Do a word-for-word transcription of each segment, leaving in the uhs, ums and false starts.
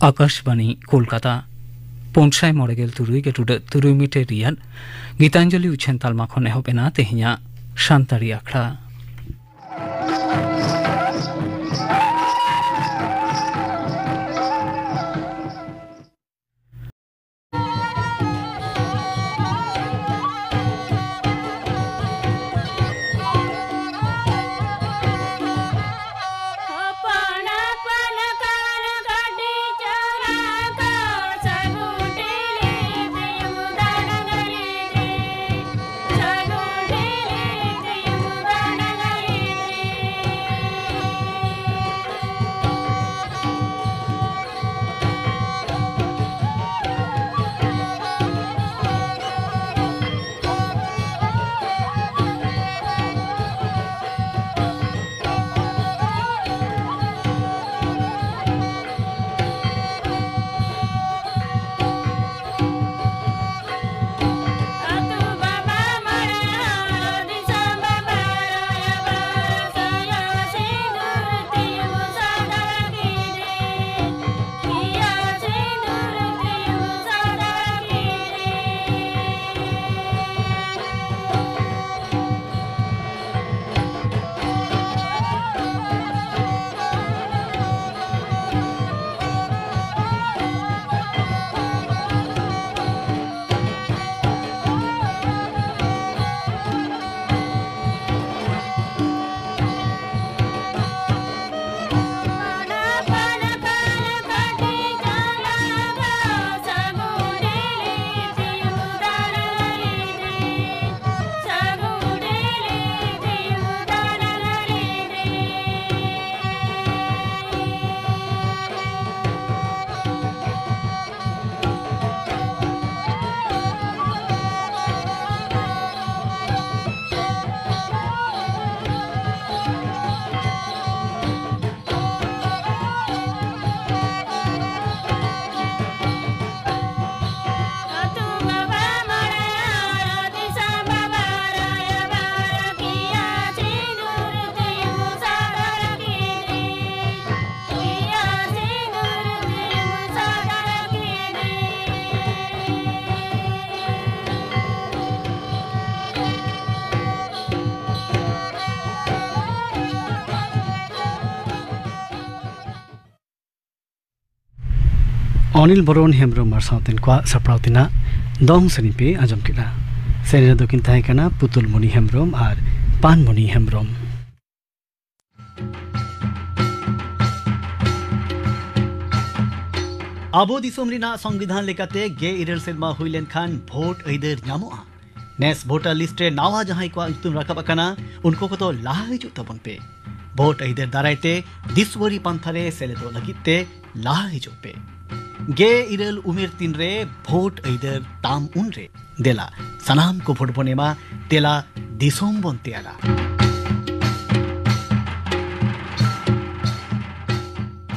ᱟᱠᱟᱥᱵᱟᱬᱤ ᱠᱳᱞᱠᱟᱛᱟ᱾ ᱯᱩᱱ ᱥᱟᱭ ᱢᱚᱬᱮ ᱜᱮᱞ ᱛᱩᱨᱩᱭ ᱜᱮ ᱴᱩᱰᱟᱹᱜ ᱛᱩᱨᱩᱭ ᱢᱤᱴᱟᱨ ᱨᱮᱭᱟᱜ ᱜᱤᱛᱟᱧᱡᱚᱞᱤ ᱩᱪᱷᱟᱹᱱ ᱛᱟᱞᱢᱟ ᱠᱷᱚᱱ ᱮᱦᱚᱵ ᱮᱱᱟ ᱛᱮᱦᱮᱧᱟᱜ ᱥᱟᱱᱛᱟᱲᱤ ᱟᱠᱷᱲᱟ᱾ ᱚᱱᱤᱞ ᱵᱚᱨᱚᱱ ᱦᱮᱢᱵᱨᱚᱢ ᱟᱨ ᱥᱟᱶᱛᱮᱱ ᱠᱚᱣᱟᱜ ᱥᱟᱯᱲᱟᱣ ᱛᱮᱱᱟᱜ ᱫᱚᱝ ᱥᱮᱨᱮᱧ ᱯᱮ ᱟᱸᱡᱚᱢ ᱠᱮᱫᱟ᱾ ᱥᱮᱨᱮᱧ ᱨᱮᱫᱚ ᱠᱤᱱ ᱛᱟᱦᱮᱸ ᱠᱟᱱᱟ ᱯᱩᱛᱩᱞ ᱢᱚᱱᱤ ᱦᱮᱢᱵᱨᱚᱢ ᱟᱨ ᱯᱟᱱᱢᱚᱱᱤ ᱦᱮᱢᱵᱨᱚᱢ᱾ ᱟᱵᱚ ᱫᱤᱥᱚᱢ ᱨᱮᱱᱟᱜ ᱥᱚᱝᱵᱤᱫᱷᱟᱱ ᱞᱮᱠᱟᱛᱮ ᱜᱮ ᱤᱨᱟᱹᱞ ᱥᱮᱨᱢᱟ ᱦᱩᱭ ᱞᱮᱱᱠᱷᱟᱱ ᱵᱷᱳᱴ ᱟᱹᱭᱫᱟᱹᱨ ᱧᱟᱢᱚᱜᱼᱟ᱾ ᱱᱮᱥ ᱵᱷᱳᱴᱟᱨ ᱞᱤᱥᱴ ᱨᱮ ᱱᱟᱣᱟ ᱡᱟᱦᱟᱸᱭ ᱠᱚᱣᱟᱜ ᱧᱩᱛᱩᱢ ᱨᱟᱠᱟᱵ ᱟᱠᱟᱱᱟ, ᱩᱱᱠᱩ ᱠᱚᱫᱚ ᱞᱟᱦᱟ ᱦᱤᱡᱩᱜ ᱛᱟᱵᱚᱱ ᱯᱮ᱾ ᱵᱷᱳᱴ ᱟᱹᱭᱫᱟᱹᱨ ᱫᱟᱨᱟᱭ ᱛᱮ ᱫᱤᱥᱣᱟᱹᱨᱤ ᱯᱟᱱᱛᱷᱟ ᱨᱮ ᱥᱮᱞᱮᱫᱚᱜ ᱞᱟᱹᱜᱤᱫ ᱛᱮ ᱞᱟᱦᱟ ᱦᱤᱡᱩᱜ ᱯᱮ᱾ ᱜᱮ ᱤᱨᱟᱹᱞ ᱩᱢᱮᱨ ᱛᱤᱱ ᱨᱮ ᱵᱷᱳᱴ ᱟᱹᱭᱫᱟᱹᱨ ᱛᱟᱢ ᱩᱱ ᱨᱮ᱾ ᱫᱮᱞᱟ, ᱥᱟᱱᱟᱢ ᱠᱚ ᱵᱷᱳᱴ ᱵᱚᱱ ᱮᱢᱟ, ᱫᱮᱞᱟ, ᱫᱤᱥᱚᱢ ᱵᱚᱱ ᱛᱮᱭᱟᱨᱟ᱾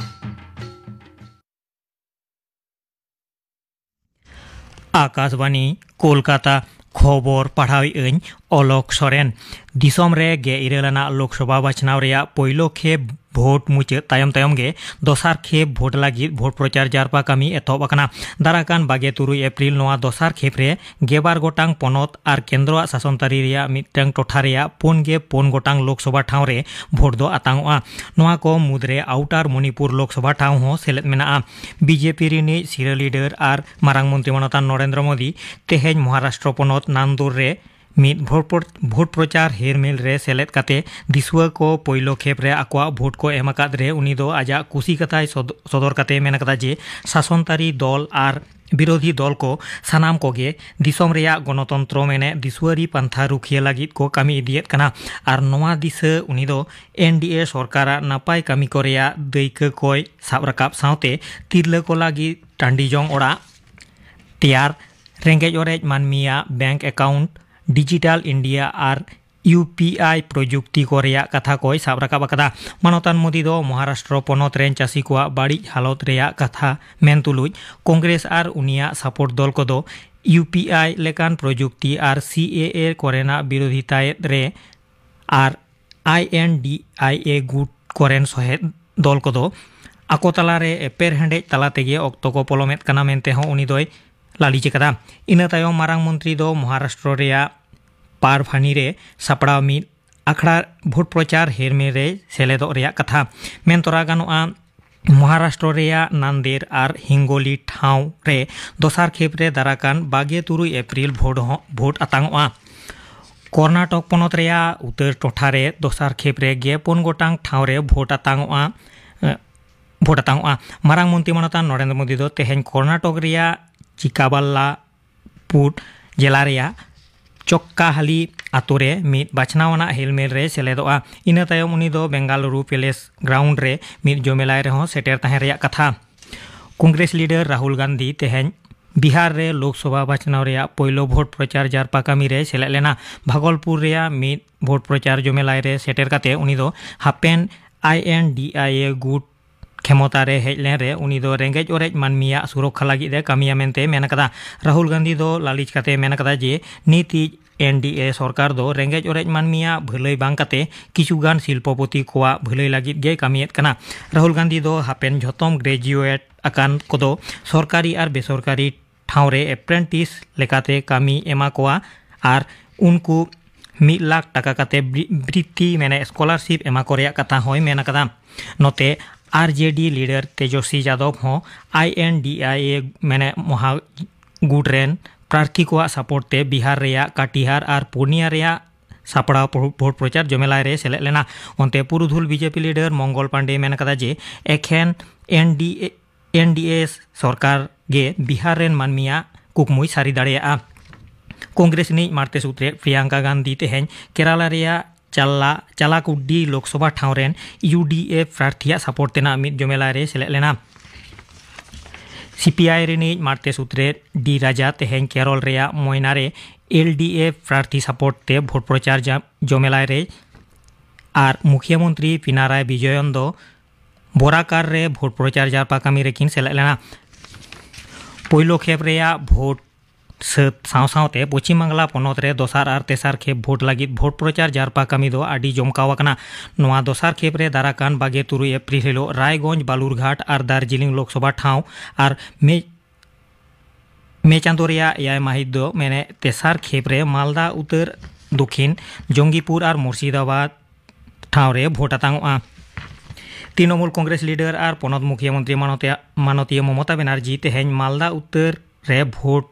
ᱟᱠᱟᱥᱵᱟᱱᱤ, ᱠᱳᱞᱠᱟᱛᱟ᱾ ᱠᱷᱚᱵᱚᱨ ᱯᱟᱲᱦᱟᱣᱮᱫ ᱟᱹᱧ ᱚᱞᱚᱠ ᱥᱚᱨᱮᱱ᱾ ᱫᱤᱥᱚᱢ ᱨᱮ ᱜᱮ ᱤᱨᱟᱹᱞ ᱟᱱᱟᱜ ᱞᱳᱠᱥᱚᱵᱷᱟ ᱵᱟᱪᱷᱱᱟᱣ ᱨᱮᱭᱟᱜ ᱯᱳᱭᱞᱳ ᱠᱷᱮᱯ ᱵᱷᱳᱴ ᱢᱩᱪᱟᱹᱫ ᱛᱟᱭᱚᱢ ᱛᱟᱭᱚᱢ ᱜᱮ ᱫᱚᱥᱟᱨ ᱠᱷᱮᱯ ᱵᱷᱳᱴ ᱞᱟᱹᱜᱤᱫ ᱵᱷᱳᱴ ᱯᱨᱚᱪᱟᱨ ᱡᱟᱨᱯᱟ ᱠᱟᱹᱢᱤ ᱮᱛᱚᱦᱚᱵ ᱟᱠᱟᱱᱟ᱾ ᱫᱟᱨᱟᱭ ᱠᱟᱱ ᱵᱟᱜᱮ ᱛᱩᱨᱩᱭ ᱮᱯᱨᱤᱞ ᱱᱚᱣᱟ ᱫᱚᱥᱟᱨ ᱠᱷᱮᱯ ᱨᱮ ᱜᱮᱵᱟᱨ ᱜᱚᱴᱟᱝ ᱯᱚᱱᱚᱛ ᱟᱨ ᱠᱮᱱᱫᱨᱚᱣᱟᱜ ᱥᱟᱥᱚᱱ ᱛᱟᱹᱨᱤ ᱨᱮᱭᱟᱜ ᱢᱤᱫᱴᱟᱝ ᱴᱚᱴᱷᱟ ᱨᱮᱭᱟᱜ ᱯᱩᱱ ᱜᱮ ᱯᱩᱱ ᱜᱚᱴᱟᱝ ᱞᱳᱠᱥᱚᱵᱷᱟ ᱴᱷᱟᱶ ᱨᱮ ᱵᱷᱳᱴ ᱫᱚ ᱟᱛᱟᱝᱚᱜᱼᱟ᱾ ᱱᱚᱣᱟ ᱠᱚ ᱢᱩᱫᱽᱨᱮ ᱟᱣᱴᱟᱨ ᱢᱚᱱᱤᱯᱩᱨ ᱞᱳᱠᱥᱚᱵᱷᱟ ᱴᱷᱟᱶ ᱦᱚᱸ ᱥᱮᱞᱮᱫ ᱢᱮᱱᱟᱜᱼᱟ᱾ ᱵᱤᱡᱮᱯᱤ ᱨᱤᱱᱤᱡ ᱥᱤᱨᱟᱹ ᱞᱤᱰᱟᱨ ᱟᱨ ᱢᱟᱨᱟᱝ ᱢᱚᱱᱛᱨᱤ ᱢᱟᱱᱚᱛᱟᱱ ᱱᱚᱨᱮᱱᱫᱨᱚ ᱢᱳᱫᱤ ᱛᱮᱦᱮᱧ ᱢᱚᱦᱟᱨᱟᱥᱴᱨᱚ ᱯᱚᱱᱚᱛ ᱱᱟᱱᱫᱩᱨ ᱨᱮ ᱢᱤᱫ ᱵᱷᱳᱴ ᱯᱨᱚ-, ᱵᱷᱳᱴ ᱯᱨᱚᱪᱟᱨ ᱦᱮᱨᱢᱮᱞ ᱨᱮ ᱥᱮᱞᱮᱫ ᱠᱟᱛᱮ ᱫᱤᱥᱩᱣᱟᱹ ᱠᱚ ᱯᱳᱭᱞᱳ ᱠᱷᱮᱯ ᱨᱮ ᱟᱠᱚᱣᱟᱜ ᱵᱷᱳᱴ ᱠᱚ ᱮᱢ ᱟᱠᱟᱫ ᱨᱮ ᱩᱱᱤ ᱫᱚ ᱟᱡᱟᱜ ᱠᱩᱥᱤ ᱠᱟᱛᱷᱟᱭ ᱥᱚᱫ-, ᱥᱚᱫᱚᱨ ᱠᱟᱛᱮ ᱢᱮᱱ ᱟᱠᱟᱫᱟ ᱡᱮ ᱥᱟᱥᱚᱱᱛᱟᱨᱤ ᱫᱚᱞ ᱟᱨ ᱵᱤᱨᱳᱫᱷᱤ ᱫᱚᱞ ᱠᱚ ᱥᱟᱱᱟᱢ ᱠᱚᱜᱮ ᱫᱤᱥᱚᱢ ᱨᱮᱭᱟᱜ ᱜᱚᱱᱚᱛᱚᱱᱛᱨᱚ ᱢᱮᱱᱮᱫ ᱫᱤᱥᱩᱣᱟᱹᱨᱤ ᱯᱟᱱᱛᱷᱟ ᱨᱩᱠᱷᱤᱭᱟᱹ ᱞᱟᱹᱜᱤᱫ ᱠᱚ ᱠᱟᱹᱢᱤ ᱤᱫᱤᱭᱮᱫ ᱠᱟᱱᱟ ᱟᱨ ᱱᱚᱣᱟ ᱫᱤᱥᱟᱹ ᱩᱱᱤ ᱫᱚ ᱮᱱ ᱰᱤ ᱮ ᱥᱚᱨᱠᱟᱨᱟᱜ ᱱᱟᱯᱟᱭ ᱠᱟᱹᱢᱤ ᱠᱚ ᱨᱮᱭᱟᱜ ᱫᱟᱹᱭᱠᱟᱹ ᱠᱚᱭ ᱥᱟᱵ ᱨᱟᱠᱟᱵ ᱥᱟᱶᱛᱮ ᱛᱤᱨᱞᱟᱹ ᱠᱚ ᱞᱟᱹᱜᱤᱫ ᱴᱟᱺᱰᱤ ᱡᱚᱝ ᱚᱲᱟᱜ ᱛᱮᱭᱟᱨ, ᱨᱮᱸᱜᱮᱡ ᱚᱨᱮᱡ ᱢᱟᱹᱱᱢᱤᱭᱟᱜ bank account, digital India R U P I ᱯᱨᱚᱡᱩᱠᱛᱤ ᱠᱚ ᱨᱮᱭᱟᱜ ᱠᱟᱛᱷᱟ ᱠᱚᱭ ᱥᱟᱵ ᱨᱟᱠᱟᱵ ᱟᱠᱟᱫᱟ᱾ ᱢᱟᱱᱚᱛᱟᱱ ᱢᱳᱫᱤ ᱫᱚ ᱢᱚᱦᱟᱨᱟᱥᱴᱨᱚ ᱯᱚᱱᱚᱛ ᱨᱮᱱ ᱪᱟᱹᱥᱤ ᱠᱚᱣᱟᱜ ᱵᱟᱹᱲᱤᱡ ᱦᱟᱞᱚᱛ ᱨᱮᱭᱟᱜ ᱠᱟᱛᱷᱟ ᱢᱮᱱ ᱛᱩᱞᱩᱡ ᱠᱚᱝᱜᱨᱮᱥ ᱟᱨ ᱩᱱᱤᱭᱟᱜ ᱥᱟᱯᱳᱨᱴ ᱫᱚᱞ ᱠᱚᱫᱚ ᱤᱭᱩ ᱯᱤ ᱟᱭ ᱞᱮᱠᱟᱱ ᱯᱨᱚᱡᱩᱠᱛᱤ ᱟᱨ ᱥᱤ ᱮ ᱮ ᱠᱚᱨᱮᱱᱟᱜ ᱵᱤᱨᱳᱫᱷᱤᱛᱟᱭᱮᱫ ᱨᱮ ᱟᱨ ᱟᱭ ᱮᱱ ᱰᱤ ᱟᱭ ᱮ ᱜᱩᱴ ᱠᱚᱨᱮᱱ ᱥᱚᱦᱮᱫ ᱫᱚᱞ ᱠᱚᱫᱚ ᱟᱠᱚ ᱛᱟᱞᱟᱨᱮ ᱮᱯᱮᱨ ᱦᱮᱸᱰᱮᱡ ᱛᱟᱞᱟ ᱛᱮᱜᱮ ᱚᱠᱛᱚ ᱠᱚ ᱯᱚᱞᱚᱢᱮᱫ ᱠᱟᱱᱟ ᱢᱮᱱᱛᱮ ᱦᱚᱸ ᱩᱱᱤ ᱫᱚᱭ ᱞᱟᱹᱞᱤᱥ ᱟᱠᱟᱫᱟ᱾ ᱤᱱᱟᱹ ᱛᱟᱭᱚᱢ ᱢᱟᱨᱟᱝ ᱢᱚᱱᱛᱨᱤ ᱫᱚ ᱢᱚᱦᱟᱨᱟᱥᱴᱨᱚ ᱨᱮᱭᱟᱜ ᱯᱟᱨᱵᱷᱟᱱᱤ ᱨᱮ ᱥᱟᱯᱲᱟᱣ ᱢᱤᱫ ᱟᱠᱷᱲᱟ ᱵᱷᱳᱴ ᱯᱨᱚᱪᱟᱨ ᱦᱮᱨᱢᱮᱞ ᱨᱮ ᱥᱮᱞᱮᱫᱚᱜ ᱨᱮᱭᱟᱜ ᱠᱟᱛᱷᱟ ᱢᱮᱱ ᱛᱚᱨᱟ ᱜᱟᱱᱚᱜᱼᱟ᱾ ᱢᱚᱦᱟᱨᱟᱥᱴᱨᱚ ᱨᱮᱭᱟᱜ ᱱᱟᱱᱫᱮᱨ ᱟᱨ ᱦᱤᱝᱜᱳᱞᱤ ᱴᱷᱟᱶ ᱨᱮ ᱫᱚᱥᱟᱨ ᱠᱷᱮᱯ ᱨᱮ ᱫᱟᱨᱟᱠᱟᱱ ᱵᱟᱜᱮ ᱛᱩᱨᱩᱭ ᱮᱯᱨᱤᱞ ᱵᱷᱳᱴ ᱦᱚᱸ, ᱵᱷᱳᱴ ᱟᱛᱟᱝᱚᱜᱼᱟ᱾ ᱠᱚᱨᱱᱟᱴᱚᱠ ᱯᱚᱱᱚᱛ ᱨᱮᱭᱟᱜ ᱩᱛᱟᱹᱨ ᱴᱚᱴᱷᱟ ᱨᱮ ᱫᱚᱥᱟᱨ ᱠᱷᱮᱯ ᱨᱮ ᱜᱮ ᱯᱩᱱ ᱜᱚᱴᱟᱝ ᱴᱷᱟᱶ ᱨᱮ ᱵᱷᱳᱴ ᱟᱛᱟᱝᱚᱜᱼᱟ, ᱮ, ᱵᱷᱳᱴ ᱟᱛᱟᱝᱚᱜᱼᱟ᱾ ᱢᱟᱨᱟᱝ ᱢᱚᱱᱛᱨᱤ ᱢᱟᱱᱚᱛᱟᱱ ᱱᱚᱨᱮᱱᱫᱨᱚ ᱢᱳᱫᱤ ᱫᱚ ᱛᱮᱦᱮᱧ ᱠᱚᱨᱱᱟᱴᱚᱠ ᱨᱮᱭᱟᱜ ᱪᱤᱠᱟᱵᱟᱞᱞᱟ ᱯᱩᱨ ᱡᱮᱞᱟ ᱨᱮᱭᱟᱜ ᱪᱚᱠᱠᱟᱦᱟᱞᱤ ᱟᱛᱳ ᱨᱮ ᱢᱤᱫ ᱵᱟᱪᱷᱱᱟᱣ ᱟᱱᱟᱜ ᱦᱮᱞᱢᱮᱞ ᱨᱮ ᱥᱮᱞᱮᱫᱚᱜᱼᱟ᱾ ᱤᱱᱟᱹ ᱛᱟᱭᱚᱢ ᱩᱱᱤ ᱫᱚ ᱵᱮᱝᱜᱟᱞᱩᱨᱩ ᱯᱮᱞᱮᱥ ᱜᱨᱟᱣᱩᱱᱰ ᱨᱮ ᱢᱤᱫ ᱡᱚᱢᱮᱞᱟᱭ ᱨᱮᱦᱚᱸ ᱥᱮᱴᱮᱨ ᱛᱟᱦᱮᱸ ᱨᱮᱭᱟᱜ ᱠᱟᱛᱷᱟ᱾ ᱠᱚᱝᱜᱨᱮᱥ ᱞᱤᱰᱟᱨ ᱨᱟᱦᱩᱞ ᱜᱟᱱᱫᱷᱤ ᱛᱮᱦᱮᱧ ᱵᱤᱦᱟᱨ ᱨᱮ ᱞᱳᱠᱥᱚᱵᱷᱟ ᱵᱟᱪᱷᱱᱟᱣ ᱨᱮᱭᱟᱜ ᱯᱳᱭᱞᱳ ᱵᱷᱳᱴ ᱯᱨᱚᱪᱟᱨ ᱡᱟᱨᱯᱟ ᱠᱟᱹᱢᱤ ᱨᱮ ᱥᱮᱞᱮᱫ ᱞᱮᱱᱟ᱾ ᱵᱷᱟᱜᱚᱞᱯᱩᱨ ᱨᱮᱭᱟᱜ ᱢᱤᱫ ᱵᱷᱳᱴ ᱯᱨᱚᱪᱟᱨ ᱡᱚᱢᱮᱞᱟᱭ ᱨᱮ ᱥᱮᱴᱮᱨ ᱠᱟᱛᱮ ᱩᱱᱤ ᱫᱚ ᱦᱟᱯᱮᱱ ᱟᱭ ᱮᱱ ᱰᱤ ᱟᱭ ᱮ ᱜᱩᱴ ᱠᱷᱮᱢᱚᱛᱟ ᱨᱮ ᱦᱮᱡ ᱞᱮᱱ ᱨᱮ ᱩᱱᱤ ᱫᱚ ᱨᱮᱸᱜᱮᱡ ᱚᱨᱮᱡ ᱢᱟᱹᱱᱢᱤᱭᱟᱜ ᱥᱩᱨᱚᱠᱠᱷᱟ ᱞᱟᱹᱜᱤᱫ ᱮ ᱠᱟᱹᱢᱤᱭᱟ ᱢᱮᱱᱛᱮ ᱢᱮᱱ ᱟᱠᱟᱫᱟ᱾ ᱨᱟᱦᱩᱞ ᱜᱟᱱᱫᱷᱤ ᱫᱚ ᱞᱟᱹᱞᱤᱥ ᱠᱟᱛᱮ ᱢᱮᱱ ᱟᱠᱟᱫᱟ ᱡᱮ ᱱᱤᱛᱤᱡ ᱮᱱ ᱰᱤ ᱮ ᱥᱚᱨᱠᱟᱨ ᱫᱚ ᱨᱮᱸᱜᱮᱡ ᱚᱨᱮᱡ ᱢᱟᱹᱱᱢᱤᱭᱟᱜ ᱵᱷᱟᱹᱞᱟᱹᱭ ᱵᱟᱝ ᱠᱟᱛᱮ ᱠᱤᱪᱷᱩᱜᱟᱱ ᱥᱤᱞᱯᱚᱯᱚᱛᱤ ᱠᱚᱣᱟᱜ ᱵᱷᱟᱹᱞᱟᱹᱭ ᱞᱟᱹᱜᱤᱫ ᱜᱮᱭ ᱠᱟᱹᱢᱤᱭᱮᱫ ᱠᱟᱱᱟ᱾ ᱨᱟᱦᱩᱞ ᱜᱟᱱᱫᱷᱤ ᱫᱚ ᱦᱟᱯᱮᱱ ᱡᱷᱚᱛᱚᱢ ᱜᱨᱮᱡᱩᱭᱮᱴ ᱟᱠᱟᱱ ᱠᱚᱫᱚ ᱥᱚᱨᱠᱟᱨᱤ ᱟᱨ ᱵᱮᱥᱚᱨᱠᱟᱨᱤ ᱴᱷᱟᱶ ᱨᱮ ᱮᱯᱨᱮᱱᱴᱤᱥ ᱞᱮᱠᱟᱛᱮ ᱠᱟᱹᱢᱤ ᱮᱢᱟ ᱠᱚᱣᱟ ᱟᱨ ᱩᱱᱠᱩ ᱢᱤᱫ ᱞᱟᱠᱷ ᱴᱟᱠᱟ ᱠᱟᱛᱮ ᱵᱨᱤ-, ᱵᱨᱤᱛᱛᱤ ᱢᱮᱱᱮ ᱥᱠᱚᱞᱟᱨᱥᱤᱯ ᱮᱢᱟ ᱠᱚ ᱨᱮᱭᱟᱜ ᱠᱟᱛᱷᱟ ᱦᱚᱸᱭ ᱢᱮᱱ ᱟᱠᱟᱫᱟ᱾ ᱱᱚᱛᱮ ᱟᱨ ᱡᱮ ᱰᱤ ᱞᱤᱰᱟᱨ ᱛᱮᱡᱚᱥᱣᱤ ᱡᱟᱫᱚᱵ ᱦᱚᱸ ᱟᱭ ᱮᱱ ᱰᱤ ᱟᱭ ᱮ ᱢᱮᱱᱮ ᱢᱚᱦᱟ ᱜᱩᱴ ᱨᱮᱱ ᱯᱨᱟᱨᱛᱷᱤ ᱠᱚᱣᱟᱜ ᱥᱟᱯᱳᱨᱴ ᱛᱮ ᱵᱤᱦᱟᱨ ᱨᱮᱭᱟᱜ ᱠᱟᱴᱤᱦᱟᱨ ᱟᱨ ᱯᱩᱨᱱᱤᱭᱟ ᱨᱮᱭᱟᱜ ᱥᱟᱯᱲᱟᱣ ᱯᱨᱚ-, ᱵᱷᱳᱴ ᱯᱨᱚᱪᱟᱨ ᱡᱚᱢᱮᱞᱟᱭ ᱨᱮ ᱥᱮᱞᱮᱫ ᱞᱮᱱᱟ᱾ ᱚᱱᱛᱮ ᱯᱩᱨᱩᱫᱷᱩᱞ ᱵᱤᱡᱮᱯᱤ ᱞᱤᱰᱟᱨ ᱢᱚᱝᱜᱚᱞ ᱯᱟᱱᱰᱮ ᱢᱮᱱ ᱟᱠᱟᱫᱟ ᱡᱮ ᱮᱠᱷᱮᱱ ᱮᱱ ᱰᱤ ᱮ, ᱮᱱ ᱰᱤ ᱮ ᱥᱚᱨᱠᱟᱨ ᱜᱮ ᱵᱤᱦᱟᱨ ᱨᱮᱱ ᱢᱟᱹᱱᱢᱤᱭᱟᱜ ᱠᱩᱠᱢᱩᱭ ᱥᱟᱹᱨᱤ ᱫᱟᱲᱮᱭᱟᱜᱼᱟ᱾ ᱠᱚᱝᱜᱨᱮᱥ ᱨᱤᱱᱤᱡ ᱢᱟᱲᱛᱮ ᱥᱩᱛᱨᱮᱫ ᱯᱨᱤᱭᱟᱝᱠᱟ ᱜᱟᱱᱫᱷᱤ ᱛᱮᱦᱮᱧ ᱠᱮᱨᱟᱞᱟ ᱨᱮᱭᱟᱜ ᱪᱟᱞᱞᱟ, ᱪᱟᱞᱟᱠᱩᱰᱰᱤ ᱞᱳᱠᱥᱚᱵᱷᱟ ᱴᱷᱟᱶ ᱨᱮᱱ ᱤᱭᱩ ᱰᱤ ᱮᱯᱷ ᱯᱨᱟᱨᱛᱷᱤᱭᱟᱜ ᱥᱟᱯᱳᱨᱴ ᱛᱮᱱᱟᱜ ᱢᱤᱫ ᱡᱚᱢᱮᱞᱟᱭ ᱨᱮ ᱥᱮᱞᱮᱫ ᱞᱮᱱᱟ᱾ ᱥᱤ ᱯᱤ ᱟᱭ ᱨᱤᱱᱤᱡ ᱢᱟᱲᱛᱮ ᱥᱩᱛᱨᱮᱫ ᱰᱤ ᱨᱟᱡᱟ ᱛᱮᱦᱮᱧ ᱠᱮᱨᱚᱞ ᱨᱮᱭᱟᱜ ᱢᱚᱭᱱᱟ ᱨᱮ ᱮᱞ ᱰᱤ ᱮᱯᱷ ᱯᱨᱟᱨᱛᱷᱤ ᱥᱟᱯᱳᱨᱴ ᱛᱮ ᱵᱷᱳᱴ ᱯᱨᱚᱪᱟᱨ ᱡᱟ-, ᱡᱚᱢᱮᱞᱟᱭ ᱨᱮ ᱟᱨ ᱢᱩᱠᱷᱭᱟᱹ ᱢᱚᱱᱛᱨᱤ ᱯᱤᱱᱟᱨᱟᱭ ᱵᱤᱡᱚᱭᱚᱱ ᱫᱚ ᱵᱚᱨᱟᱠᱟᱨ ᱨᱮ ᱵᱷᱳᱴ ᱯᱨᱚᱪᱟᱨ ᱡᱟᱨᱯᱟ ᱠᱟᱹᱢᱤ ᱨᱮᱠᱤᱱ ᱥᱮᱞᱮᱫ ᱞᱮᱱᱟ᱾ ᱯᱳᱭᱞᱳ ᱠᱷᱮᱯ ᱨᱮᱭᱟᱜ ᱵᱷᱳᱴ ᱥᱟᱹᱛ ᱥᱟᱶ ᱥᱟᱶᱛᱮ ᱯᱚᱪᱷᱤᱢ ᱵᱟᱝᱞᱟ ᱯᱚᱱᱚᱛ ᱨᱮ ᱫᱚᱥᱟᱨ ᱟᱨ ᱛᱮᱥᱟᱨ ᱠᱷᱮᱯ ᱵᱷᱳᱴ ᱞᱟᱹᱜᱤᱫ ᱵᱷᱳᱴ ᱯᱨᱚᱪᱟᱨ ᱡᱟᱨᱯᱟ ᱠᱟᱹᱢᱤ ᱫᱚ ᱟᱹᱰᱤ ᱡᱚᱢᱠᱟᱣ ᱟᱠᱟᱱᱟ᱾ ᱱᱚᱣᱟ ᱫᱚᱥᱟᱨ ᱠᱷᱮᱯ ᱨᱮ ᱫᱟᱨᱟ ᱠᱟᱱ ᱵᱟᱜᱮ ᱛᱩᱨᱩᱭ ᱮᱯᱨᱤᱞ ᱦᱤᱞᱳᱜ ᱨᱟᱭᱜᱚᱸᱡᱽ, ᱵᱟᱞᱩᱨᱜᱷᱟᱴ ᱟᱨ ᱫᱟᱨᱡᱤᱞᱤᱝ ᱞᱳᱠᱥᱚᱵᱷᱟ ᱴᱷᱟᱶ ᱟᱨ ᱢᱮ ᱢᱮ ᱪᱟᱸᱫᱳ ᱨᱮᱭᱟᱜ ᱮᱭᱟᱭ ᱢᱟᱹᱦᱤᱛ ᱫᱚ ᱢᱮᱱᱮ ᱛᱮᱥᱟᱨ ᱠᱷᱮᱯ ᱨᱮ ᱢᱟᱞᱫᱟ ᱩᱛᱟᱹᱨ ᱫᱚᱠᱷᱤᱱ ᱡᱚᱝᱜᱤᱯᱩᱨ ᱟᱨ ᱢᱩᱨᱥᱤᱫᱟᱵᱟᱫᱽ ᱴᱷᱟᱶ ᱨᱮ ᱵᱷᱳᱴ ᱟᱛᱟᱝᱚᱜᱼᱟ᱾ ᱛᱨᱤᱱᱚᱢᱩᱞ ᱠᱚᱝᱜᱨᱮᱥ ᱞᱤᱰᱟᱨ ᱟᱨ ᱯᱚᱱᱚᱛ ᱢᱩᱠᱷᱤᱭᱟᱹ ᱢᱚᱱᱛᱨᱤ ᱢᱟᱱᱚᱛᱤᱭᱟ-, ᱢᱟᱱᱚᱛᱤᱭᱟᱹ ᱢᱚᱢᱚᱛᱟ ᱵᱮᱱᱟᱨᱡᱤ ᱛᱮᱦᱮᱧ ᱢᱟᱞᱫᱟ ᱩᱛᱛᱚᱨ ᱨᱮ ᱵᱷᱳᱴ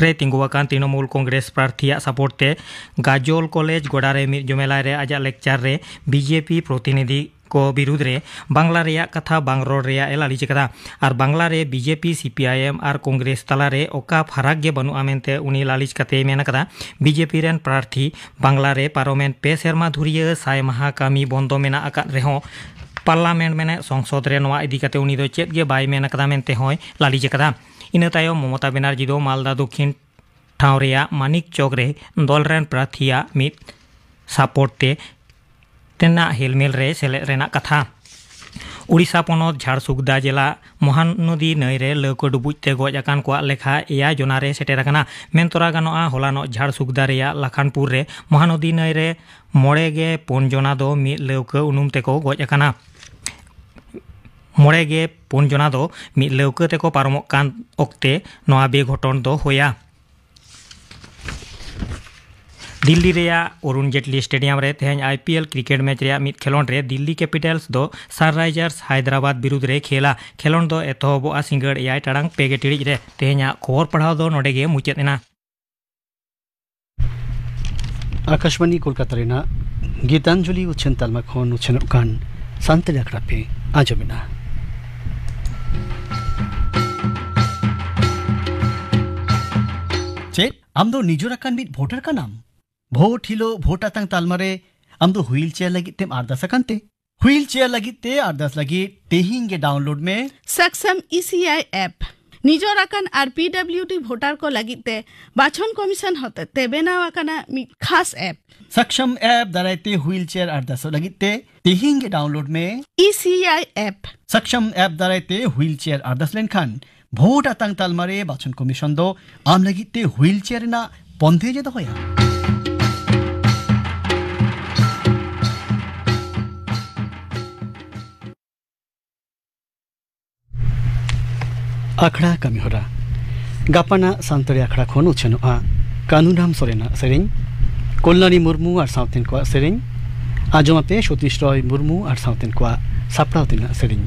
ᱨᱮ ᱛᱤᱸᱜᱩ ᱟᱠᱟᱱ ᱛᱨᱤᱱᱚᱢᱩᱞ ᱠᱚᱝᱜᱨᱮᱥ ᱯᱨᱟᱨᱛᱷᱤᱭᱟᱜ ᱥᱟᱯᱳᱨᱴ ᱛᱮ ᱜᱟᱡᱚᱞ ᱠᱚᱞᱮᱡᱽ ᱜᱚᱰᱟ ᱨᱮ ᱢᱤᱫ ᱡᱚᱢᱮᱞᱟᱭ ᱨᱮ ᱟᱡᱟᱜ ᱞᱮᱠᱪᱟᱨ ᱨᱮ ᱵᱤᱡᱮᱯᱤ ᱯᱨᱚᱛᱤᱱᱤᱫᱷᱤ ᱠᱚ ᱵᱤᱨᱩᱫᱽ ᱨᱮ ᱵᱟᱝᱞᱟ ᱨᱮᱭᱟᱜ ᱠᱟᱛᱷᱟ ᱵᱟᱝ ᱨᱚᱲ ᱨᱮᱭᱟᱜ ᱮ ᱞᱟᱹᱞᱤᱥ ᱟᱠᱟᱫᱟ ᱟᱨ ᱵᱟᱝᱞᱟ ᱨᱮ ᱵᱤᱡᱮᱯᱤ, ᱥᱤᱯᱤᱟᱭᱮᱢ ᱟᱨ ᱠᱚᱝᱜᱨᱮᱥ ᱛᱟᱞᱟᱨᱮ ᱚᱠᱟ ᱯᱷᱟᱨᱟᱠ ᱜᱮ ᱵᱟᱹᱱᱩᱜᱼᱟ ᱢᱮᱱᱛᱮ ᱩᱱᱤ ᱞᱟᱹᱞᱤᱥ ᱠᱟᱛᱮᱭ ᱢᱮᱱ ᱟᱠᱟᱫᱟ᱾ ᱵᱤᱡᱮᱯᱤ ᱨᱮᱱ ᱯᱨᱟᱨᱛᱷᱤ ᱵᱟᱝᱞᱟ ᱨᱮ ᱯᱟᱨᱚᱢᱮᱱ ᱯᱮ ᱥᱮᱨᱢᱟ ᱫᱷᱩᱨᱤᱭᱟᱹ ᱥᱟᱭ ᱢᱟᱦᱟ ᱠᱟᱹᱢᱤ ᱵᱚᱱᱫᱚ ᱢᱮᱱᱟᱜ ᱟᱠᱟᱫ ᱨᱮᱦᱚᱸ ᱯᱟᱨᱞᱟᱢᱮᱱᱴ ᱢᱮᱱᱮᱫ ᱥᱚᱝᱥᱚᱫ ᱨᱮ ᱱᱚᱣᱟ ᱤᱫᱤ ᱠᱟᱛᱮ ᱩᱱᱤ ᱫᱚ ᱪᱮᱫ ᱜᱮ ᱵᱟᱭ ᱢᱮᱱ ᱟᱠᱟᱫᱟ ᱢᱮᱱᱛᱮ ᱦᱚᱸᱭ ᱞᱟᱹᱞᱤᱥ ᱟᱠᱟᱫᱟ᱾ ᱤᱱᱟᱹ ᱛᱟᱭᱚᱢ ᱢᱚᱢᱚᱛᱟ ᱵᱮᱱᱟᱨᱡᱤ ᱫᱚ ᱢᱟᱞᱫᱟ ᱫᱚᱠᱷᱤᱱ ᱴᱷᱟᱶ ᱨᱮᱭᱟᱜ ᱢᱟᱱᱤᱠ ᱪᱚᱠ ᱨᱮ ᱫᱚᱞ ᱨᱮᱱ ᱯᱨᱟᱨᱛᱷᱤᱭᱟᱜ ᱢᱤᱫ ᱥᱟᱯᱳᱨᱴ ᱛᱮ ᱛᱮᱱᱟᱜ ᱦᱮᱞᱢᱮᱞ ᱨᱮ ᱥᱮᱞᱮᱫ ᱨᱮᱱᱟᱜ ᱠᱟᱛᱷᱟ᱾ ᱩᱲᱤᱥᱥᱟ ᱯᱚᱱᱚᱛ ᱡᱷᱟᱲᱥᱩᱜᱽᱫᱟ ᱡᱮᱞᱟ ᱢᱚᱦᱟᱱᱚᱫᱤ ᱱᱟᱹᱭ ᱨᱮ ᱞᱟᱹᱣᱠᱟᱹ ᱰᱩᱵᱩᱡ ᱛᱮ ᱜᱚᱡ ᱟᱠᱟᱱ ᱠᱚᱣᱟᱜ ᱞᱮᱠᱷᱟ ᱮᱭᱟᱭ ᱡᱚᱱᱟ ᱨᱮ ᱥᱮᱴᱮᱨ ᱟᱠᱟᱱᱟ᱾ ᱢᱮᱱ ᱛᱚᱨᱟ ᱜᱟᱱᱚᱜᱼᱟ, ᱦᱚᱞᱟᱱᱚᱜ ᱡᱷᱟᱲᱥᱩᱜᱽᱫᱟ ᱨᱮᱭᱟᱜ ᱞᱟᱠᱷᱟᱱᱯᱩᱨ ᱨᱮ ᱢᱚᱦᱟᱱᱚᱫᱤ ᱱᱟᱹᱭ ᱨᱮ ᱢᱚᱬᱮ ᱜᱮ ᱯᱩᱱ ᱡᱚᱱᱟ ᱫᱚ ᱢᱤᱫ ᱞᱟᱹᱣᱠᱟᱹ ᱩᱱᱩᱢ ᱛᱮᱠᱚ ᱜᱚᱡ ᱟᱠᱟᱱᱟ᱾ ᱢᱚᱬᱮ ᱜᱮ ᱯᱩᱱ ᱡᱚᱱᱟ ᱫᱚ ᱢᱤᱫ ᱞᱟᱹᱣᱠᱟᱹ ᱛᱮᱠᱚ ᱯᱟᱨᱚᱢᱚᱜ ᱠᱟᱱ ᱚᱠᱛᱮ ᱱᱚᱣᱟ ᱵᱮᱜᱷᱚᱴᱚᱱ ᱫᱚ ᱦᱩᱭᱟ᱾ ᱫᱤᱞᱞᱤ ᱨᱮᱭᱟᱜ ᱚᱨᱩᱱ ᱡᱮᱴᱞᱤ ᱥᱴᱮᱰᱤᱭᱟᱢ ᱨᱮ ᱛᱮᱦᱮᱧ I P L cricket match ᱨᱮᱭᱟᱜ ᱢᱤᱫ ᱠᱷᱮᱞᱚᱸᱰ ᱨᱮ ᱫᱤᱞᱞᱤ ᱠᱮᱯᱤᱴᱟᱞᱥ ᱫᱚ ᱥᱟᱱᱨᱟᱭᱡᱟᱨᱥ ᱦᱟᱭᱫᱨᱟᱵᱟᱫᱽ ᱵᱤᱨᱩᱫᱽ ᱨᱮ ᱠᱷᱮᱞᱟ᱾ ᱠᱷᱮᱞᱚᱸᱰ ᱫᱚ ᱮᱛᱚᱦᱚᱵᱚᱜᱼᱟ ᱥᱤᱸᱜᱟᱹᱲ ᱮᱭᱟᱭ ᱴᱟᱲᱟᱝ ᱯᱮ ᱜᱮ ᱴᱤᱲᱤᱡ ᱨᱮ᱾ ᱛᱮᱦᱮᱧᱟᱜ ᱠᱷᱚᱵᱚᱨ ᱯᱟᱲᱦᱟᱣ ᱫᱚ ᱱᱚᱰᱮ ᱜᱮ ᱢᱩᱪᱟᱹᱫ ᱮᱱᱟ᱾ ᱟᱠᱟᱥᱵᱟᱬᱤ ᱠᱳᱞᱠᱟᱛᱟ ᱨᱮᱱᱟᱜ ᱜᱤᱛᱟᱧᱡᱚᱞᱤ ᱩᱪᱷᱟᱹᱱ ᱛᱟᱞᱢᱟ ᱠᱷᱚᱱ ᱩᱪᱷᱟᱹᱱᱚᱜ ᱠᱟᱱ ᱥᱟᱱᱛᱟᱲᱤ ᱟᱠᱷᱲᱟ ᱯᱮ ᱟᱸᱡᱚᱢᱮᱫᱟ᱾ ᱪᱮᱫ ᱟᱢ ᱫᱚ ᱱᱤᱡᱚᱨ ᱟᱠᱟᱱ ᱢᱤᱫ ᱵᱷᱳᱴᱟᱨ ᱠᱟᱱᱟᱢ? ᱵᱷᱳᱴ ᱦᱤᱞᱳᱜ ᱵᱷᱳᱴ ᱟᱛᱟᱝ ᱛᱟᱞᱢᱟ ᱨᱮ ᱟᱢ ᱫᱚ ᱦᱩᱭᱤᱞ ᱪᱮᱭᱟᱨ ᱞᱟᱹᱜᱤᱫ ᱛᱮᱢ ᱟᱨᱫᱟᱥ ᱟᱠᱟᱱ ᱛᱮ? ᱦᱩᱭᱤᱞ ᱪᱮᱭᱟᱨ ᱞᱟᱹᱜᱤᱫ ᱛᱮ ᱟᱨᱫᱟᱥ ᱞᱟᱹᱜᱤᱫ ᱛᱮᱦᱮᱧ ᱜᱮ ᱰᱟᱣᱩᱱᱞᱳᱰ ᱢᱮ ᱥᱟᱠᱥᱟᱢ ᱤ ᱥᱤ ᱟᱭ ᱮᱯ᱾ ᱱᱤᱡᱚᱨ ᱟᱠᱟᱱ ᱟᱨ ᱯᱤ ᱰᱟᱵᱞᱤᱭᱩ ᱰᱤ ᱵᱷᱳᱴᱟᱨ ᱠᱚ ᱞᱟᱹᱜᱤᱫ ᱛᱮ ᱵᱟᱪᱷᱚᱱ ᱠᱚᱢᱤᱥᱚᱱ ᱦᱚᱛᱮᱛᱮ ᱵᱮᱱᱟᱣ ᱟᱠᱟᱱᱟ ᱢᱤᱫ ᱠᱷᱟᱥ ᱮᱯ᱾ ᱥᱟᱠᱥᱟᱢ ᱮᱯ ᱫᱟᱨᱟᱭ ᱛᱮ ᱦᱩᱭᱤᱞ ᱪᱮᱭᱟᱨ ᱟᱨᱫᱟᱥᱚᱜ ᱞᱟᱹᱜᱤᱫ ᱛᱮ ᱛᱮᱦᱮᱧ ᱜᱮ ᱰᱟᱣᱩᱱᱞᱳᱰ ᱢᱮ E C I app. ᱥᱟᱠᱥᱟᱢ app ᱫᱟᱨᱟᱭ ᱛᱮ ᱦᱩᱭᱤᱞ ᱪᱮᱭᱟᱨ ᱟᱨᱫᱟᱥ ᱞᱮᱱᱠᱷᱟᱱ ᱵᱷᱳᱴ ᱟᱛᱟᱝ ᱛᱟᱞᱢᱟ ᱨᱮ ᱵᱟᱪᱷᱚᱱ ᱠᱚᱢᱤᱥᱚᱱ ᱫᱚ ᱟᱢ ᱞᱟᱹᱜᱤᱫ ᱛᱮ ᱦᱩᱭᱤᱞ ᱪᱮᱭᱟᱨ ᱨᱮᱱᱟᱜ ᱵᱚᱱᱫᱮᱡ ᱮ ᱫᱚᱦᱚᱭᱟ᱾ ᱟᱠᱷᱲᱟ ᱠᱟᱹᱢᱤᱦᱚᱨᱟ᱾ ᱜᱟᱯᱟᱱᱟᱜ ᱥᱟᱱᱛᱟᱲᱤ ᱟᱠᱷᱲᱟ ᱠᱷᱚᱱ ᱩᱪᱷᱟᱹᱱᱚᱜᱼᱟ ᱠᱟᱹᱱᱩᱨᱟᱢ ᱥᱚᱨᱮᱱᱟᱜ ᱥᱮᱨᱮᱧ, ᱠᱚᱞᱞᱟᱬᱤ ᱢᱩᱨᱢᱩ ᱟᱨ ᱥᱟᱶᱛᱮᱱ ᱠᱚᱣᱟᱜ ᱥᱮᱨᱮᱧ, ᱟᱸᱡᱚᱢ ᱟᱯᱮ ᱥᱚᱛᱤᱥ ᱨᱚᱭ ᱢᱩᱨᱢᱩ ᱟᱨ ᱥᱟᱶᱛᱮᱱ ᱠᱚᱣᱟᱜ ᱥᱟᱯᱲᱟᱣ ᱛᱮᱱᱟᱜ ᱥᱮᱨᱮᱧ᱾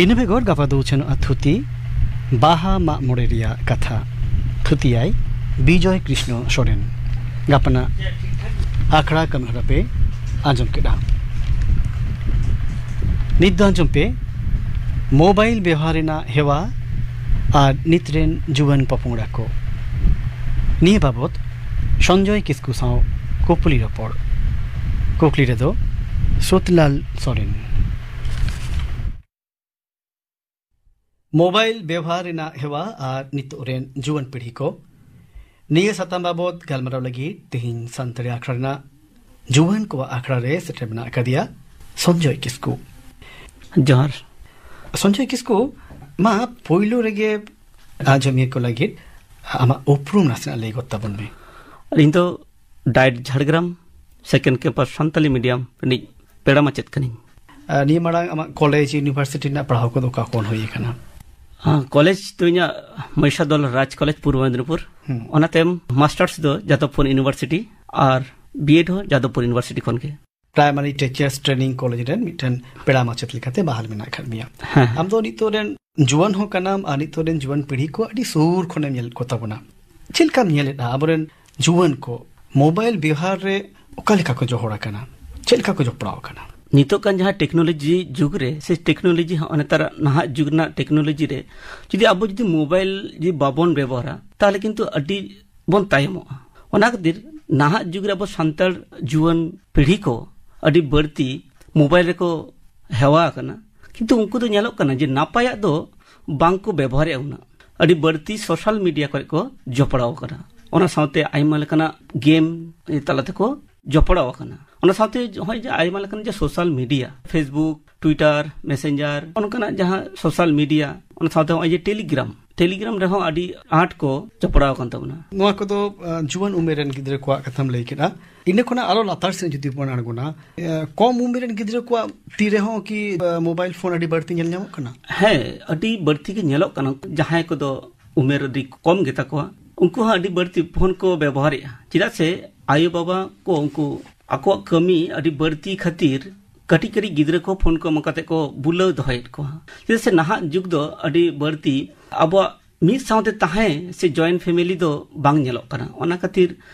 ᱤᱱᱟᱹ ᱵᱮᱜᱚᱨ ᱜᱟᱯᱟ ᱫᱚ ᱩᱪᱷᱟᱹᱱᱚᱜᱼᱟ ᱛᱷᱩᱛᱤ, ᱵᱟᱦᱟ ᱢᱟᱜ ᱢᱚᱬᱮ ᱨᱮᱭᱟᱜ ᱠᱟᱛᱷᱟ᱾ ᱛᱷᱩᱛᱤᱭᱟᱭ ᱵᱤᱡᱚᱭ ᱠᱨᱤᱥᱱᱚ ᱥᱚᱨᱮᱱ᱾ ᱜᱟᱯᱟᱱᱟᱜ ᱟᱠᱷᱲᱟ ᱠᱟᱹᱢᱤᱦᱚᱨᱟ ᱯᱮ ᱟᱸᱡᱚᱢ ᱠᱮᱫᱟ᱾ ᱱᱤᱛ ᱫᱚ ᱟᱸᱡᱚᱢ ᱯᱮ ᱢᱳᱵᱟᱭᱤᱞ ᱵᱮᱣᱦᱟᱨ ᱨᱮᱱᱟᱜ ᱦᱮᱣᱟ ᱟᱨ ᱱᱤᱛ ᱨᱮᱱ ᱡᱩᱣᱟᱹᱱ ᱯᱚᱯᱚᱝᱲᱟ ᱠᱚ᱾ ᱱᱤᱭᱟᱹ ᱵᱟᱵᱚᱛ ᱥᱚᱧᱡᱚᱭ ᱠᱤᱥᱠᱩ ᱥᱟᱶ ᱠᱩᱠᱞᱤ ᱨᱚᱯᱚᱲ᱾ ᱠᱩᱠᱞᱤ ᱨᱮᱫᱚ ᱥᱩᱛᱞᱟᱞ ᱥᱚᱨᱮᱱ᱾ ᱢᱳᱵᱟᱭᱤᱞ ᱵᱮᱣᱦᱟᱨ ᱨᱮᱱᱟᱜ ᱦᱮᱣᱟ ᱟᱨ ᱱᱤᱛᱚᱜ ᱨᱮᱱ ᱡᱩᱣᱟᱹᱱ ᱯᱤᱲᱦᱤ ᱠᱚ, ᱱᱤᱭᱟᱹ ᱥᱟᱛᱟᱢ ᱵᱟᱵᱚᱛ ᱜᱟᱞᱢᱟᱨᱟᱣ ᱞᱟᱹᱜᱤᱫ ᱛᱮᱦᱮᱧ ᱥᱟᱱᱛᱟᱲᱤ ᱟᱠᱷᱲᱟ ᱨᱮᱱᱟᱜ ᱡᱩᱣᱟᱹᱱ ᱠᱚᱣᱟᱜ ᱟᱠᱷᱲᱟ ᱨᱮ ᱥᱮᱴᱮᱨ ᱢᱮᱱᱟᱜ ᱟᱠᱟᱫᱮᱭᱟ ᱥᱚᱧᱡᱚᱭ ᱠᱤᱥᱠᱩ᱾ ᱡᱚᱦᱟᱨ᱾ ᱥᱚᱧᱡᱚᱭ ᱠᱤᱥᱠᱩ, ᱢᱟ ᱯᱳᱭᱞᱳ ᱨᱮᱜᱮ ᱟᱸᱡᱚᱢᱤᱭᱟᱹ ᱠᱚ ᱞᱟᱹᱜᱤᱫ ᱟᱢᱟᱜ ᱩᱯᱨᱩᱢ ᱱᱟᱥᱮᱱᱟᱜ ᱞᱟᱹᱭ ᱜᱚᱫ ᱛᱟᱵᱚᱱ ᱢᱮ᱾ ᱤᱧ ᱫᱚ diet Jhargram second campus Santali medium ᱨᱤᱱᱤᱡ ᱯᱮᱲᱟ ᱢᱟᱪᱮᱫ ᱠᱟᱹᱱᱟᱹᱧ᱾ ᱟᱨ ᱱᱤᱭᱟᱹ ᱢᱟᱲᱟᱝ ᱟᱢᱟᱜ ᱠᱚᱞᱮᱡᱽ, ᱤᱭᱩᱱᱤᱵᱷᱟᱨᱥᱤᱴᱤ ᱨᱮᱱᱟᱜ ᱯᱟᱲᱦᱟᱣ ᱠᱚᱫᱚ ᱚᱠᱟ ᱠᱷᱚᱱ ᱦᱩᱭ ᱟᱠᱟᱱᱟ? ᱟᱸ, ᱠᱚᱞᱮᱡᱽ ᱫᱚ ᱤᱧᱟᱹᱜ ᱢᱚᱦᱤᱥᱟᱫᱚᱞ ᱨᱟᱡᱽ ᱠᱚᱞᱮᱡᱽ, ᱯᱩᱨᱵᱚ ᱢᱮᱫᱤᱱᱤᱯᱩᱨ᱾ ᱦᱩᱸ᱾ ᱚᱱᱟ ᱛᱟᱭᱚᱢ ᱢᱟᱥᱴᱟᱨᱥ ᱫᱚ ᱡᱟᱫᱚᱵᱯᱩᱨ ᱤᱭᱩᱱᱤᱵᱷᱟᱨᱥᱤᱴᱤ ᱟᱨ ᱵᱤᱮᱰ ᱦᱚᱸ ᱡᱟᱫᱚᱵᱯᱩᱨ ᱤᱭᱩᱱᱤᱵᱷᱟᱨᱥᱤᱴᱤ ᱠᱷᱚᱱ ᱜᱮ᱾ ᱯᱨᱟᱭᱢᱟᱨᱤ ᱴᱤᱪᱟᱨᱥ ᱴᱨᱮᱱᱤᱝ ᱠᱚᱞᱮᱡᱽ ᱨᱮᱱ ᱢᱤᱫᱴᱮᱱ ᱯᱮᱲᱟ ᱢᱟᱪᱮᱫ ᱞᱮᱠᱟᱛᱮ ᱵᱟᱦᱟᱞ ᱢᱮᱱᱟᱜ ᱟᱠᱟᱫ ᱢᱮᱭᱟ᱾ ᱦᱮᱸ, ᱦᱮᱸ᱾ ᱟᱢ ᱫᱚ ᱱᱤᱛᱚᱜ ᱨᱮᱱ ᱡᱩᱣᱟᱹᱱ ᱦᱚᱸ ᱠᱟᱱᱟᱢ ᱟᱨ ᱱᱤᱛᱚᱜ ᱨᱮᱱ ᱡᱩᱣᱟᱹᱱ ᱯᱤᱲᱦᱤ ᱠᱚ ᱟᱹᱰᱤ ᱥᱩᱨ ᱠᱷᱚᱱᱮᱢ ᱧᱮᱞ ᱠᱚ ᱛᱟᱵᱚᱱᱟ᱾ ᱪᱮᱫ ᱞᱮᱠᱟᱢ ᱧᱮᱞᱮᱫᱼᱟ ᱟᱵᱚᱨᱮᱱ ᱡᱩᱣᱟᱹᱱ ᱠᱚ ᱢᱳᱵᱟᱭᱤᱞ ᱵᱮᱣᱦᱟᱨ ᱨᱮ ᱚᱠᱟ ᱞᱮᱠᱟ ᱠᱚ ᱡᱚᱦᱚᱲ ᱟᱠᱟᱱᱟ, ᱪᱮᱫ ᱞᱮᱠᱟ ᱠᱚ ᱡᱚᱯᱲᱟᱣ ᱟᱠᱟᱱᱟ? ᱱᱤᱛᱚᱜ ᱠᱟᱱ ᱡᱟᱦᱟᱸ ᱴᱮᱠᱱᱳᱞᱚᱡᱤ ᱡᱩᱜᱽ ᱨᱮ, ᱥᱮ ᱴᱮᱠᱱᱳᱞᱚᱡᱤ ᱦᱚᱸ ᱱᱮᱛᱟᱨᱟᱜ ᱱᱟᱦᱟᱜ ᱡᱩᱜᱽ ᱨᱮᱱᱟᱜ ᱴᱮᱠᱱᱳᱞᱚᱡᱤ ᱨᱮ ᱡᱩᱫᱤ ᱟᱵᱚ ᱡᱩᱫᱤ ᱢᱳᱵᱟᱭᱤᱞ ᱡᱩᱫᱤ ᱵᱟᱵᱚᱱ ᱵᱮᱵᱚᱦᱟᱨᱟ, ᱛᱟᱦᱚᱞᱮ ᱠᱤᱱᱛᱩ ᱟᱹᱰᱤ ᱵᱚᱱ ᱛᱟᱭᱚᱢᱚᱜᱼᱟ᱾ ᱚᱱᱟ ᱠᱷᱟᱹᱛᱤᱨ ᱱᱟᱦᱟᱜ ᱡᱩᱜᱽ ᱨᱮ ᱟᱵᱚ ᱥᱟᱱᱛᱟᱲ ᱡᱩᱣᱟᱹᱱ ᱯᱤᱲᱦᱤ ᱠᱚ ᱟᱹᱰᱤ ᱵᱟᱹᱲᱛᱤ ᱢᱳᱵᱟᱭᱤᱞ ᱨᱮᱠᱚ ᱦᱮᱣᱟ ᱟᱠᱟᱱᱟ, ᱠᱤᱱᱛᱩ ᱩᱱᱠᱩ ᱫᱚ ᱧᱮᱞᱚᱜ ᱠᱟᱱᱟ ᱡᱮ ᱱᱟᱯᱟᱭᱟᱜ ᱫᱚ ᱵᱟᱝ ᱠᱚ ᱵᱮᱵᱚᱦᱟᱨᱮᱫᱼᱟ ᱩᱱᱟᱹᱜ᱾ ᱟᱹᱰᱤ ᱵᱟᱹᱲᱛᱤ ᱥᱳᱥᱟᱞ ᱢᱤᱰᱤᱭᱟ ᱠᱚᱨᱮ ᱠᱚ ᱡᱚᱯᱲᱟᱣ ᱟᱠᱟᱱᱟ᱾ ᱚᱱᱟ ᱥᱟᱶᱛᱮ ᱟᱭᱢᱟ ᱞᱮᱠᱟᱱᱟᱜ ᱜᱮᱢ ᱛᱟᱞᱟ ᱛᱮᱠᱚ ᱡᱚᱯᱲᱟᱣ ᱟᱠᱟᱱᱟ᱾ ᱚᱱᱟ ᱥᱟᱶᱛᱮ ᱱᱚᱜᱼᱚᱭ ᱡᱮ ᱟᱭᱢᱟ ᱞᱮᱠᱟᱱ ᱡᱮ social media, Facebook, Twitter, Messenger, ᱚᱱᱠᱟᱱᱟᱜ ᱡᱟᱦᱟᱸ ᱥᱳᱥᱟᱞ ᱢᱤᱰᱤᱭᱟ, ᱚᱱᱟ ᱥᱟᱶᱛᱮ ᱱᱚᱜᱼᱚᱭ ᱡᱮ ᱴᱮᱞᱤᱜᱨᱟᱢ, ᱴᱮᱞᱤᱜᱨᱟᱢ ᱨᱮᱦᱚᱸ ᱟᱹᱰᱤ ᱟᱸᱴ ᱠᱚ ᱡᱚᱯᱲᱟᱣ ᱟᱠᱟᱱ ᱛᱟᱵᱚᱱᱟ᱾ ᱱᱚᱣᱟ ᱠᱚᱫᱚ, ᱟ, ᱡᱩᱣᱟᱹᱱ ᱩᱢᱮᱨ ᱨᱮᱱ ᱜᱤᱫᱽᱨᱟᱹ ᱠᱚᱣᱟᱜ ᱠᱟᱛᱷᱟᱢ ᱞᱟᱹᱭ ᱠᱮᱫᱟ᱾ ᱤᱱᱟᱹ ᱠᱷᱚᱱᱟᱜ ᱟᱨᱚ ᱞᱟᱛᱟᱨ ᱥᱮᱫ ᱡᱩᱫᱤ ᱵᱚᱱ ᱟᱬᱜᱚᱱᱟ, ᱮ, ᱠᱚᱢ ᱩᱢᱮᱨ ᱨᱮᱱ ᱜᱤᱫᱽᱨᱟᱹ ᱠᱚᱣᱟᱜ ᱛᱤ ᱨᱮᱦᱚᱸ ᱠᱤ, ᱟ, ᱢᱳᱵᱟᱭᱤᱞ ᱯᱷᱳᱱ ᱟᱹᱰᱤ ᱵᱟᱹᱲᱛᱤ ᱧᱮᱞ ᱧᱟᱢᱚᱜ ᱠᱟᱱᱟ? ᱦᱮᱸ, ᱟᱹᱰᱤ ᱵᱟᱹᱲᱛᱤ ᱜᱮ ᱧᱮᱞᱚᱜ ᱠᱟᱱᱟ᱾ ᱡᱟᱦᱟᱸᱭ ᱠᱚᱫᱚ ᱩᱢᱮᱨ ᱟᱹᱰᱤ ᱠᱚᱢ ᱜᱮᱛᱟ ᱠᱚᱣᱟ, ᱩᱱᱠᱩ ᱦᱚᱸ ᱟᱹᱰᱤ ᱵᱟᱹᱲᱛᱤ ᱯᱷᱳᱱ ᱠᱚ ᱵᱮᱵᱚᱦᱟᱨᱮᱫᱼᱟ᱾ ᱪᱮᱫᱟᱜ ᱥᱮ ᱟᱭᱳᱼᱵᱟᱵᱟ ᱠᱚ ᱩᱱᱠᱩ ᱟᱠᱚᱣᱟᱜ ᱠᱟᱹᱢᱤ ᱟᱹᱰᱤ ᱵᱟᱹᱲᱛᱤ ᱠᱷᱟᱹᱛᱤᱨ ᱠᱟᱹᱴᱤᱡ ᱠᱟᱹᱴᱤᱡ ᱜᱤᱫᱽᱨᱟᱹ ᱠᱚ ᱯᱷᱳᱱ ᱠᱚ ᱮᱢ ᱠᱟᱛᱮ ᱠᱚ ᱵᱩᱞᱟᱹᱣ ᱫᱚᱦᱚᱭᱮᱫ ᱠᱚᱣᱟ᱾ ᱪᱮᱫᱟᱜ ᱥᱮ ᱱᱟᱦᱟᱜ ᱡᱩᱜᱽ ᱫᱚ ᱟᱹᱰᱤ ᱵᱟᱹᱲᱛᱤ ᱟᱵᱚᱣᱟᱜ ᱢᱤᱫ ᱥᱟᱶᱛᱮ ᱛᱟᱦᱮᱸ ᱥᱮ ᱡᱚᱭᱮᱱᱴ ᱯᱷᱮᱢᱮᱞᱤ ᱫᱚ ᱵᱟᱝ ᱧᱮᱞᱚᱜ ᱠᱟᱱᱟ᱾ ᱚᱱᱟ ᱠᱷᱟᱹᱛᱤᱨ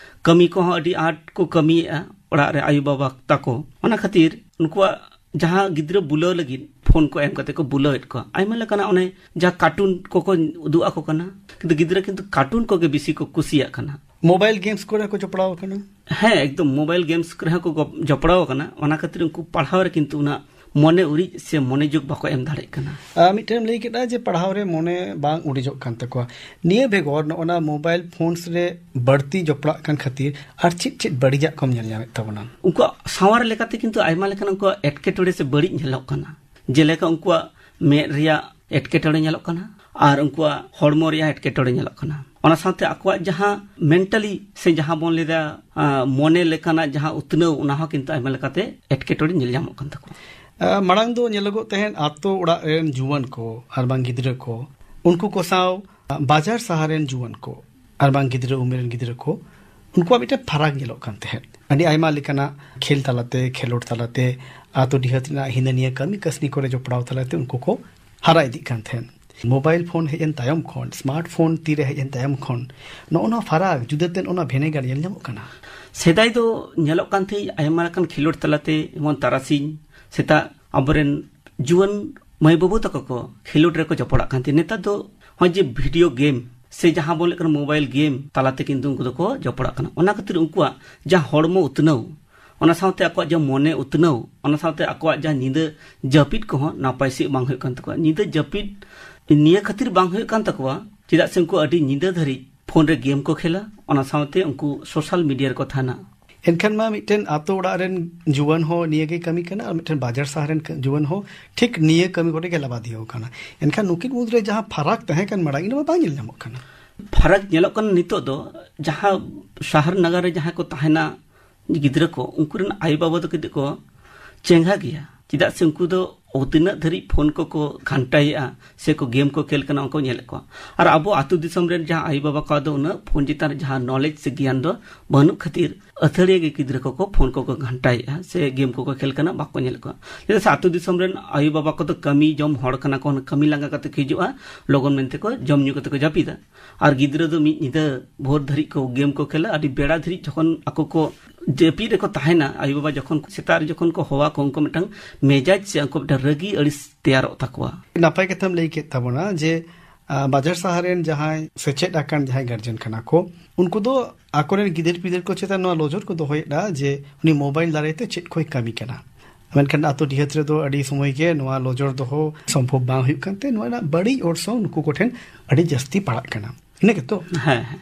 ᱠᱟᱹᱢᱤ ᱠᱚᱦᱚᱸ ᱟᱹᱰᱤ ᱟᱸᱴ ᱠᱚ ᱠᱟᱹᱢᱤᱭᱮᱫᱼᱟ ᱚᱲᱟᱜ ᱨᱮ ᱟᱭᱳ ᱵᱟᱵᱟ ᱛᱟᱠᱚ᱾ ᱚᱱᱟ ᱠᱷᱟᱹᱛᱤᱨ ᱩᱱᱠᱩᱣᱟᱜ ᱡᱟᱦᱟᱸ ᱜᱤᱫᱽᱨᱟᱹ ᱵᱩᱞᱟᱹᱣ ᱞᱟᱹᱜᱤᱫ ᱯᱷᱳᱱ ᱠᱚ ᱮᱢ ᱠᱟᱛᱮ ᱠᱚ ᱵᱩᱞᱟᱹᱣᱮᱫ ᱠᱚᱣᱟ, ᱟᱭᱢᱟ ᱞᱮᱠᱟᱱᱟᱜ ᱚᱱᱮ ᱡᱟᱦᱟᱸ ᱠᱟᱨᱴᱩᱱ ᱠᱚᱠᱚ ᱩᱫᱩᱜ ᱟᱠᱚ ᱠᱟᱱᱟ, ᱠᱤᱱᱛᱩ ᱜᱤᱫᱽᱨᱟᱹ ᱠᱤᱱᱛᱩ ᱠᱟᱨᱴᱩᱱ ᱠᱚᱜᱮ ᱵᱮᱥᱤ ᱠᱚ ᱠᱩᱥᱤᱭᱟᱜ ᱠᱟᱱᱟ᱾ ᱢᱳᱵᱟᱭᱤᱞ ᱜᱮᱢᱥ ᱠᱚᱨᱮ ᱠᱚ ᱡᱚᱯᱲᱟᱣ ᱟᱠᱟᱱᱟ᱾ ᱦᱮᱸ, ᱮᱠᱫᱚᱢ ᱢᱳᱵᱟᱭᱤᱞ ᱜᱮᱢᱥ ᱠᱚᱨᱮ ᱦᱚᱸ ᱠᱚ ᱜᱚᱯ- ᱡᱚᱯᱲᱟᱣ ᱟᱠᱟᱱᱟ᱾ ᱚᱱᱟ ᱠᱷᱟᱹᱛᱤᱨ ᱩᱱᱠᱩ ᱯᱟᱲᱦᱟᱣ ᱨᱮ ᱠᱤᱱᱛᱩ ᱩᱱᱟᱹᱜ ᱢᱚᱱᱮ ᱩᱨᱤᱡ ᱥᱮ ᱢᱚᱱᱮᱡᱳᱜᱽ ᱵᱟᱠᱚ ᱮᱢ ᱫᱟᱲᱮᱭᱟᱜ ᱠᱟᱱᱟ᱾ ᱟᱨ ᱢᱤᱫᱴᱮᱱ ᱮᱢ ᱞᱟᱹᱭ ᱠᱮᱫᱟ ᱡᱮ ᱯᱟᱲᱦᱟᱣ ᱨᱮ ᱢᱚᱱᱮ ᱵᱟᱝ ᱩᱨᱤᱡᱚᱜ ᱠᱟᱱ ᱛᱟᱠᱚᱣᱟ᱾ ᱱᱤᱭᱟᱹ ᱵᱮᱜᱚᱨ ᱱᱚᱜᱼᱚ ᱱᱟ ᱢᱳᱵᱟᱭᱤᱞ ᱯᱷᱳᱱᱥ ᱨᱮ ᱵᱟᱹᱲᱛᱤ ᱡᱚᱯᱲᱟᱜ ᱠᱟᱱ ᱠᱷᱟᱹᱛᱤᱨ ᱟᱨ ᱪᱮᱫ ᱪᱮᱫ ᱵᱟᱹᱲᱤᱡᱟᱜ ᱠᱚᱢ ᱧᱮᱞ ᱧᱟᱢᱮᱫ ᱛᱟᱵᱚᱱᱟ? ᱩᱱᱠᱩᱣᱟᱜ ᱥᱟᱶᱟᱨ ᱞᱮᱠᱟᱛᱮ ᱠᱤᱱᱛᱩ ᱟᱭᱢᱟ ᱞᱮᱠᱟᱱ ᱩᱱᱠᱩᱣᱟᱜ ᱮᱴᱠᱮᱴᱚᱬᱮ ᱥᱮ ᱵᱟᱹᱲᱤᱡ ᱧᱮᱞᱚᱜ ᱠᱟᱱᱟ᱾ ᱡᱮᱞᱮᱠᱟ ᱩᱱᱠᱩᱣᱟᱜ ᱢᱮᱫ ᱨᱮᱭᱟᱜ ᱮᱴᱠᱮᱴᱚᱬᱮ ᱧᱮᱞᱚᱜ ᱠᱟᱱᱟ ᱟᱨ ᱩᱱᱠᱩᱣᱟᱜ ᱦᱚᱲᱢᱚ ᱨᱮᱭᱟᱜ ᱮᱴᱠᱮᱴᱚᱬᱮ ᱧᱮᱞᱚᱜ ᱠᱟᱱᱟ᱾ ᱚᱱᱟ ᱥᱟᱶᱛᱮ ᱟᱠᱚᱣᱟᱜ ᱡᱟᱦᱟᱸ ᱢᱮᱱᱴᱟᱞᱤ ᱥᱮ ᱡᱟᱦᱟᱸ ᱵᱚᱱ ᱞᱟᱹᱭᱫᱟ, ᱟ, ᱢᱚᱱᱮ ᱞᱮᱠᱟᱱᱟᱜ ᱡᱟᱦᱟᱸ ᱩᱛᱱᱟᱹᱣ, ᱚᱱᱟ ᱦᱚᱸ ᱠᱤᱱᱛᱩ ᱟᱭᱢᱟ ᱞᱮᱠᱟᱛᱮ ᱮᱴᱠᱮᱴᱚᱬᱮ ᱧᱮᱞ ᱧᱟᱢᱚᱜ ᱠᱟᱱ ᱛᱟᱠᱚᱣᱟ᱾ ᱟ, ᱢᱟᱲᱟᱝ ᱫᱚ ᱧᱮᱞᱚᱜᱚᱜ ᱛᱟᱦᱮᱸᱫ ᱟᱛᱳ ᱚᱲᱟᱜ ᱨᱮᱱ ᱡᱩᱣᱟᱹᱱ ᱠᱚ ᱟᱨ ᱵᱟᱝ ᱜᱤᱫᱽᱨᱟᱹ ᱠᱚ, ᱩᱱᱠᱩ ᱠᱚ ᱥᱟᱶ, ᱟ, ᱵᱟᱡᱟᱨ ᱥᱟᱦᱟᱨ ᱨᱮᱱ ᱡᱩᱣᱟᱹᱱ ᱠᱚ ᱟᱨ ᱵᱟᱝ ᱜᱤᱫᱽᱨᱟᱹ ᱩᱢᱮᱨ ᱨᱮᱱ ᱜᱤᱫᱽᱨᱟᱹ ᱠᱚ, ᱩᱱᱠᱩᱣᱟᱜ ᱢᱤᱫᱴᱮᱱ ᱯᱷᱟᱨᱟᱠ ᱧᱮᱞᱚᱜ ᱠᱟᱱ ᱛᱟᱦᱮᱸᱫ᱾ ᱟᱹᱰᱤ ᱟᱭᱢᱟ ᱞᱮᱠᱟᱱᱟᱜ ᱠᱷᱮᱞ ᱛᱟᱞᱟᱛᱮ, ᱠᱷᱮᱞᱳᱰ ᱛᱟᱞᱟᱛᱮ, ᱟᱛᱳ ᱰᱤᱦᱟᱹᱛ ᱨᱮᱱᱟᱜ ᱦᱤᱱᱟᱹ ᱱᱤᱭᱟᱹ ᱠᱟᱹᱢᱤ ᱠᱟᱹᱥᱱᱤ ᱠᱚᱨᱮ ᱡᱚᱯᱲᱟᱣ ᱛᱟᱞᱟᱛᱮ ᱩᱱᱠᱩ ᱠᱚ ᱦᱟᱨᱟ ᱤᱫᱤᱜ ᱠᱟᱱ ᱛᱟᱦᱮᱸᱫ᱾ ᱢᱳᱵᱟᱭᱤᱞ ᱯᱷᱳᱱ ᱦᱮᱡ ᱮᱱ ᱛᱟᱭᱚᱢ ᱠᱷᱚᱱ, ᱥᱢᱟᱨᱴ ᱯᱷᱳᱱ ᱛᱤᱨᱮ ᱦᱮᱡ ᱮᱱ ᱛᱟᱭᱚᱢ ᱠᱷᱚᱱ, ᱱᱚᱜᱼᱚ ᱱᱚᱣᱟ ᱯᱷᱟᱨᱟᱠ, ᱡᱩᱫᱟᱹᱛᱮ ᱱᱚᱜᱼᱚ ᱱᱚᱣᱟ ᱵᱷᱮᱱᱮᱜᱟᱨ ᱧᱮᱞ ᱧᱟᱢᱚᱜ ᱠᱟᱱᱟ᱾ ᱥᱮᱫᱟᱭ ᱫᱚ ᱧᱮᱞᱚᱜ ᱠᱟᱱ ᱛᱟᱦᱮᱸᱫ ᱟᱭᱢᱟ ᱞᱮᱠᱟᱱ ᱠᱷᱮᱞᱳᱰ ᱛᱟᱞᱟᱛᱮ, ᱡᱮᱢᱚᱱ ᱛᱟᱨᱟᱥᱤᱧ ᱥᱮᱛᱟᱜ ᱟᱵᱚᱨᱮᱱ ᱡᱩᱣᱟᱹᱱ ᱢᱟᱹᱭ ᱵᱟᱹᱵᱩ ᱛᱟᱠᱚ ᱠᱚ ᱠᱷᱮᱞᱳᱰ ᱨᱮᱠᱚ ᱡᱚᱯᱲᱟᱜ ᱠᱟᱱ ᱛᱟᱦᱮᱸᱫ᱾ ᱱᱮᱛᱟᱨ ᱫᱚ ᱱᱚᱜᱼᱚᱭ ᱡᱮ ᱵᱷᱤᱰᱤᱭᱳ ᱜᱮᱢ ᱥᱮ ᱡᱟᱦᱟᱸ ᱵᱚᱱ ᱞᱟᱹᱭ ᱠᱟᱱᱟ ᱢᱳᱵᱟᱭᱤᱞ ᱜᱮᱢ ᱛᱟᱞᱟ ᱛᱮ ᱠᱤᱱᱛᱩ ᱩᱱᱠᱩ ᱫᱚᱠᱚ ᱡᱚᱯᱲᱟᱜ ᱠᱟᱱᱟ᱾ ᱚᱱᱟ ᱠᱷᱟᱹᱛᱤᱨ ᱩᱱᱠᱩᱣᱟᱜ ᱡᱟᱦᱟᱸ ᱦᱚᱲᱢᱚ ᱩᱛᱱᱟᱹᱣ, ᱚᱱᱟ ᱥᱟᱶᱛᱮ ᱟᱠᱚᱣᱟᱜ ᱡᱟᱦᱟᱸ ᱢᱚᱱᱮ ᱩᱛᱱᱟᱹᱣ, ᱚᱱᱟ ᱥᱟᱶᱛᱮ ᱟᱠᱚᱣᱟᱜ ᱡᱟᱦᱟᱸ ᱧᱤᱫᱟᱹ ᱡᱟᱹᱯᱤᱫ ᱠᱚᱦᱚᱸ ᱱᱟᱯᱟᱭ ᱥᱟᱺᱦᱤᱡ ᱵᱟᱝ ᱦᱩᱭᱩᱜ ᱠᱟᱱ ᱛᱟᱠᱚᱣᱟ᱾ ᱧᱤᱫᱟᱹ ᱡᱟᱹᱯᱤᱫ ᱱᱤᱭᱟᱹ ᱠᱷᱟᱹᱛᱤᱨ ᱵᱟᱝ ᱦᱩᱭᱩᱜ ᱠᱟᱱ ᱛᱟᱠᱚᱣᱟ, ᱪᱮᱫᱟᱜ ᱥᱮ ᱩᱱᱠᱩ ᱟᱹᱰᱤ ᱧᱤᱫᱟᱹ ᱫᱷᱟᱹᱨᱤᱡ ᱯᱷᱳᱱ ᱨᱮ ᱜᱮᱢ ᱠᱚ ᱠᱷᱮᱞᱟ, ᱚᱱᱟ ᱥᱟᱶᱛᱮ ᱩᱱᱠᱩ ᱥᱳᱥᱟᱞ ᱢᱤᱰᱤᱭᱟ ᱨᱮᱠᱚ ᱛᱟᱦᱮᱱᱟ᱾ ᱮᱱᱠᱷᱟᱱ ᱢᱟ ᱢᱤᱫᱴᱮᱱ ᱟᱛᱳ ᱚᱲᱟᱜ ᱨᱮᱱ ᱡᱩᱣᱟᱹᱱ ᱦᱚᱸ ᱱᱤᱭᱟᱹ ᱜᱮ ᱠᱟᱹᱢᱤ ᱠᱟᱱᱟ ᱟᱨ ᱢᱤᱫᱴᱮᱱ ᱵᱟᱡᱟᱨ ᱥᱟᱦᱟᱨ ᱨᱮᱱ ᱡᱩᱣᱟᱹᱱ ᱦᱚᱸ ᱴᱷᱤᱠ ᱱᱤᱭᱟᱹ ᱠᱟᱹᱢᱤ ᱠᱚᱨᱮ ᱜᱮ ᱞᱟᱵᱟᱫᱤᱭᱟᱹ ᱠᱟᱱᱟ᱾ ᱮᱱᱠᱷᱟᱱ ᱱᱩᱠᱤᱱ ᱢᱩᱫᱽᱨᱮ ᱡᱟᱦᱟᱸ ᱯᱷᱟᱨᱟᱠ ᱛᱟᱦᱮᱸ ᱠᱟᱱ ᱢᱟᱲᱟᱝ, ᱤᱱᱟᱹ ᱢᱟ ᱵᱟᱝ ᱧᱮᱞ ᱧᱟᱢᱚᱜ ᱠᱟᱱᱟ᱾ ᱯᱷᱟᱨᱟᱠ ᱧᱮᱞᱚᱜ ᱠᱟᱱᱟ ᱱᱤᱛᱚᱜ ᱫᱚ, ᱡᱟᱦᱟᱸ ᱥᱟᱦᱟᱨ ᱱᱟᱜᱟᱨ ᱨᱮ ᱡᱟᱦᱟᱸᱭ ᱠᱚ ᱛᱟᱦᱮᱱᱟ ᱜᱤᱫᱽᱨᱟᱹ ᱠᱚ, ᱩᱱᱠᱩ ᱨᱮᱱ ᱟᱭᱳ ᱵᱟᱵᱟ ᱫᱚ ᱠᱟᱹᱴᱤᱡ ᱠᱚ ᱪᱮᱸᱜᱷᱟ ᱜᱮᱭᱟ᱾ ᱪᱮᱫᱟᱜ ᱥᱮ ᱩᱱᱠᱩ ᱫᱚ ᱛᱤᱱᱟᱹᱜ ᱫᱷᱟᱹᱨᱤᱡ ᱯᱷᱳᱱ ᱠᱚᱠᱚ ᱜᱷᱟᱱᱴᱟᱭᱮᱫᱼᱟ ᱥᱮ ᱠᱚ ᱜᱮᱢ ᱠᱚ ᱠᱷᱮᱞ ᱠᱟᱱᱟ, ᱚᱱᱠᱟ ᱠᱚ ᱧᱮᱞᱮᱫ ᱠᱚᱣᱟ᱾ ᱟᱨ ᱟᱵᱚ ᱟᱹᱛᱩ ᱫᱤᱥᱚᱢ ᱨᱮᱱ ᱡᱟᱦᱟᱸ ᱟᱭᱳᱼᱵᱟᱵᱟ ᱠᱚᱣᱟᱜ ᱫᱚ ᱩᱱᱟᱹᱜ ᱯᱷᱳᱱ ᱪᱮᱛᱟᱱ ᱨᱮ ᱡᱟᱦᱟᱸ ᱱᱚᱞᱮᱡᱽ ᱥᱮ ᱜᱮᱭᱟᱱ ᱫᱚ ᱵᱟᱹᱱᱩᱜ ᱠᱷᱟᱹᱛᱤᱨ ᱟᱹᱛᱷᱟᱹᱲᱤᱭᱟᱹ ᱜᱮ ᱜᱤᱫᱽᱨᱟᱹ ᱠᱚᱠᱚ ᱯᱷᱳᱱ ᱠᱚᱠᱚ ᱜᱷᱟᱱᱴᱟᱭᱮᱫᱼᱟ ᱥᱮ ᱜᱮᱢ ᱠᱚᱠᱚ ᱠᱷᱮᱞ ᱠᱟᱱᱟ, ᱵᱟᱠᱚ ᱧᱮᱞᱮᱫ ᱠᱚᱣᱟ᱾ ᱪᱮᱫᱟᱜ ᱥᱮ ᱟᱹᱛᱩ ᱫᱤᱥᱚᱢ ᱨᱮᱱ ᱟᱭᱳᱼᱵᱟᱵᱟ ᱠᱚᱫᱚ ᱠᱟᱹᱢᱤ ᱡᱚᱢ ᱦᱚᱲ ᱠᱟᱱᱟ ᱠᱚ, ᱠᱟᱹᱢᱤ ᱞᱟᱸᱜᱟ ᱠᱟᱛᱮ ᱠᱚ ᱦᱤᱡᱩᱜᱼᱟ, ᱞᱚᱜᱚᱱ ᱢᱮᱱᱛᱮ ᱠᱚ ᱡᱚᱢ ᱧᱩ ᱠᱟᱛᱮ ᱠᱚ ᱡᱟᱹᱯᱤᱫᱟ᱾ ᱟᱨ ᱜᱤᱫᱽᱨᱟᱹ ᱫᱚ ᱢᱤᱫ ᱧᱤᱫᱟᱹ ᱵᱷᱳᱨ ᱫᱷᱟᱹᱨᱤᱡ ᱠᱚ ᱜᱮᱢ ᱠᱚ ᱠᱷᱮᱞᱟ᱾ ᱟᱹᱰᱤ ᱵᱮᱲᱟ ᱫᱷᱟᱹᱨᱤᱡ ᱡᱚᱠᱷᱚᱱ ᱟᱠᱚ ᱠᱚ ᱡᱟᱹᱯᱤᱫ ᱨᱮᱠᱚ ᱛᱟᱦᱮᱱᱟ, ᱟᱭᱳᱼᱵᱟᱵᱟ ᱡᱚᱠᱷᱚᱱ ᱥᱮᱛᱟᱜ ᱨᱮ ᱡᱚᱠᱷᱚᱱ ᱠᱚ ᱦᱚᱦᱚ ᱟᱠᱚ, ᱩᱱᱠᱩ ᱢᱤᱫᱴᱟᱝ ᱢᱮᱡᱟᱡᱽ ᱥᱮ ᱩᱱᱠᱩ ᱢᱤᱫᱴᱟᱝ ᱨᱟᱹᱜᱤ ᱟᱹᱲᱤᱥ ᱛᱮᱭᱟᱨᱚᱜ ᱛᱟᱠᱚᱣᱟ᱾ ᱱᱟᱯᱟᱭ ᱠᱟᱛᱷᱟᱢ ᱞᱟᱹᱭ ᱠᱮᱫ ᱛᱟᱵᱚᱱᱟ ᱡᱮ, ᱟ, ᱵᱟᱡᱟᱨ ᱥᱟᱦᱟᱨ ᱨᱮᱱ ᱡᱟᱦᱟᱸᱭ ᱥᱮᱪᱮᱫ ᱟᱠᱟᱱ ᱡᱟᱦᱟᱸᱭ ᱜᱟᱨᱡᱮᱱ ᱠᱟᱱᱟ ᱠᱚ, ᱩᱱᱠᱩ ᱫᱚ ᱟᱠᱚᱨᱮᱱ ᱜᱤᱫᱟᱹᱨ ᱯᱤᱫᱟᱹᱨ ᱠᱚ ᱪᱮᱛᱟᱱ ᱱᱚᱣᱟ ᱞᱚᱡᱚᱨ ᱠᱚ ᱫᱚᱦᱚᱭᱮᱫᱟ ᱡᱮ ᱩᱱᱤ ᱢᱳᱵᱟᱭᱤᱞ ᱫᱟᱨᱟᱭ ᱛᱮ ᱪᱮᱫ ᱠᱚᱭ ᱠᱟᱹᱢᱤ ᱠᱟᱱᱟ᱾ ᱢᱮᱱᱠᱷᱟᱱ ᱟᱛᱳ ᱰᱤᱦᱟᱹᱛ ᱨᱮᱫᱚ ᱟᱹᱰᱤ ᱥᱚᱢᱚᱭ ᱜᱮ ᱱᱚᱣᱟ ᱞᱚᱡᱚᱨ ᱫᱚᱦᱚ ᱥᱚᱢᱵᱷᱚᱵ ᱵᱟᱝ ᱦᱩᱭᱩᱜ ᱠᱟᱱᱛᱮ ᱱᱚᱣᱟ ᱨᱮᱱᱟᱜ ᱵᱟᱹᱲᱤᱡ ᱚᱨᱥᱚᱝ ᱱᱩᱠᱩ ᱠᱚᱴᱷᱮᱱ ᱟᱹᱰᱤ ᱡᱟᱹᱥᱛᱤ ᱯᱟᱲᱟᱜ ᱠᱟᱱᱟ᱾ ᱤᱱᱟᱹ ᱜᱮᱛᱚ? ᱦᱮᱸ, ᱦᱮᱸ᱾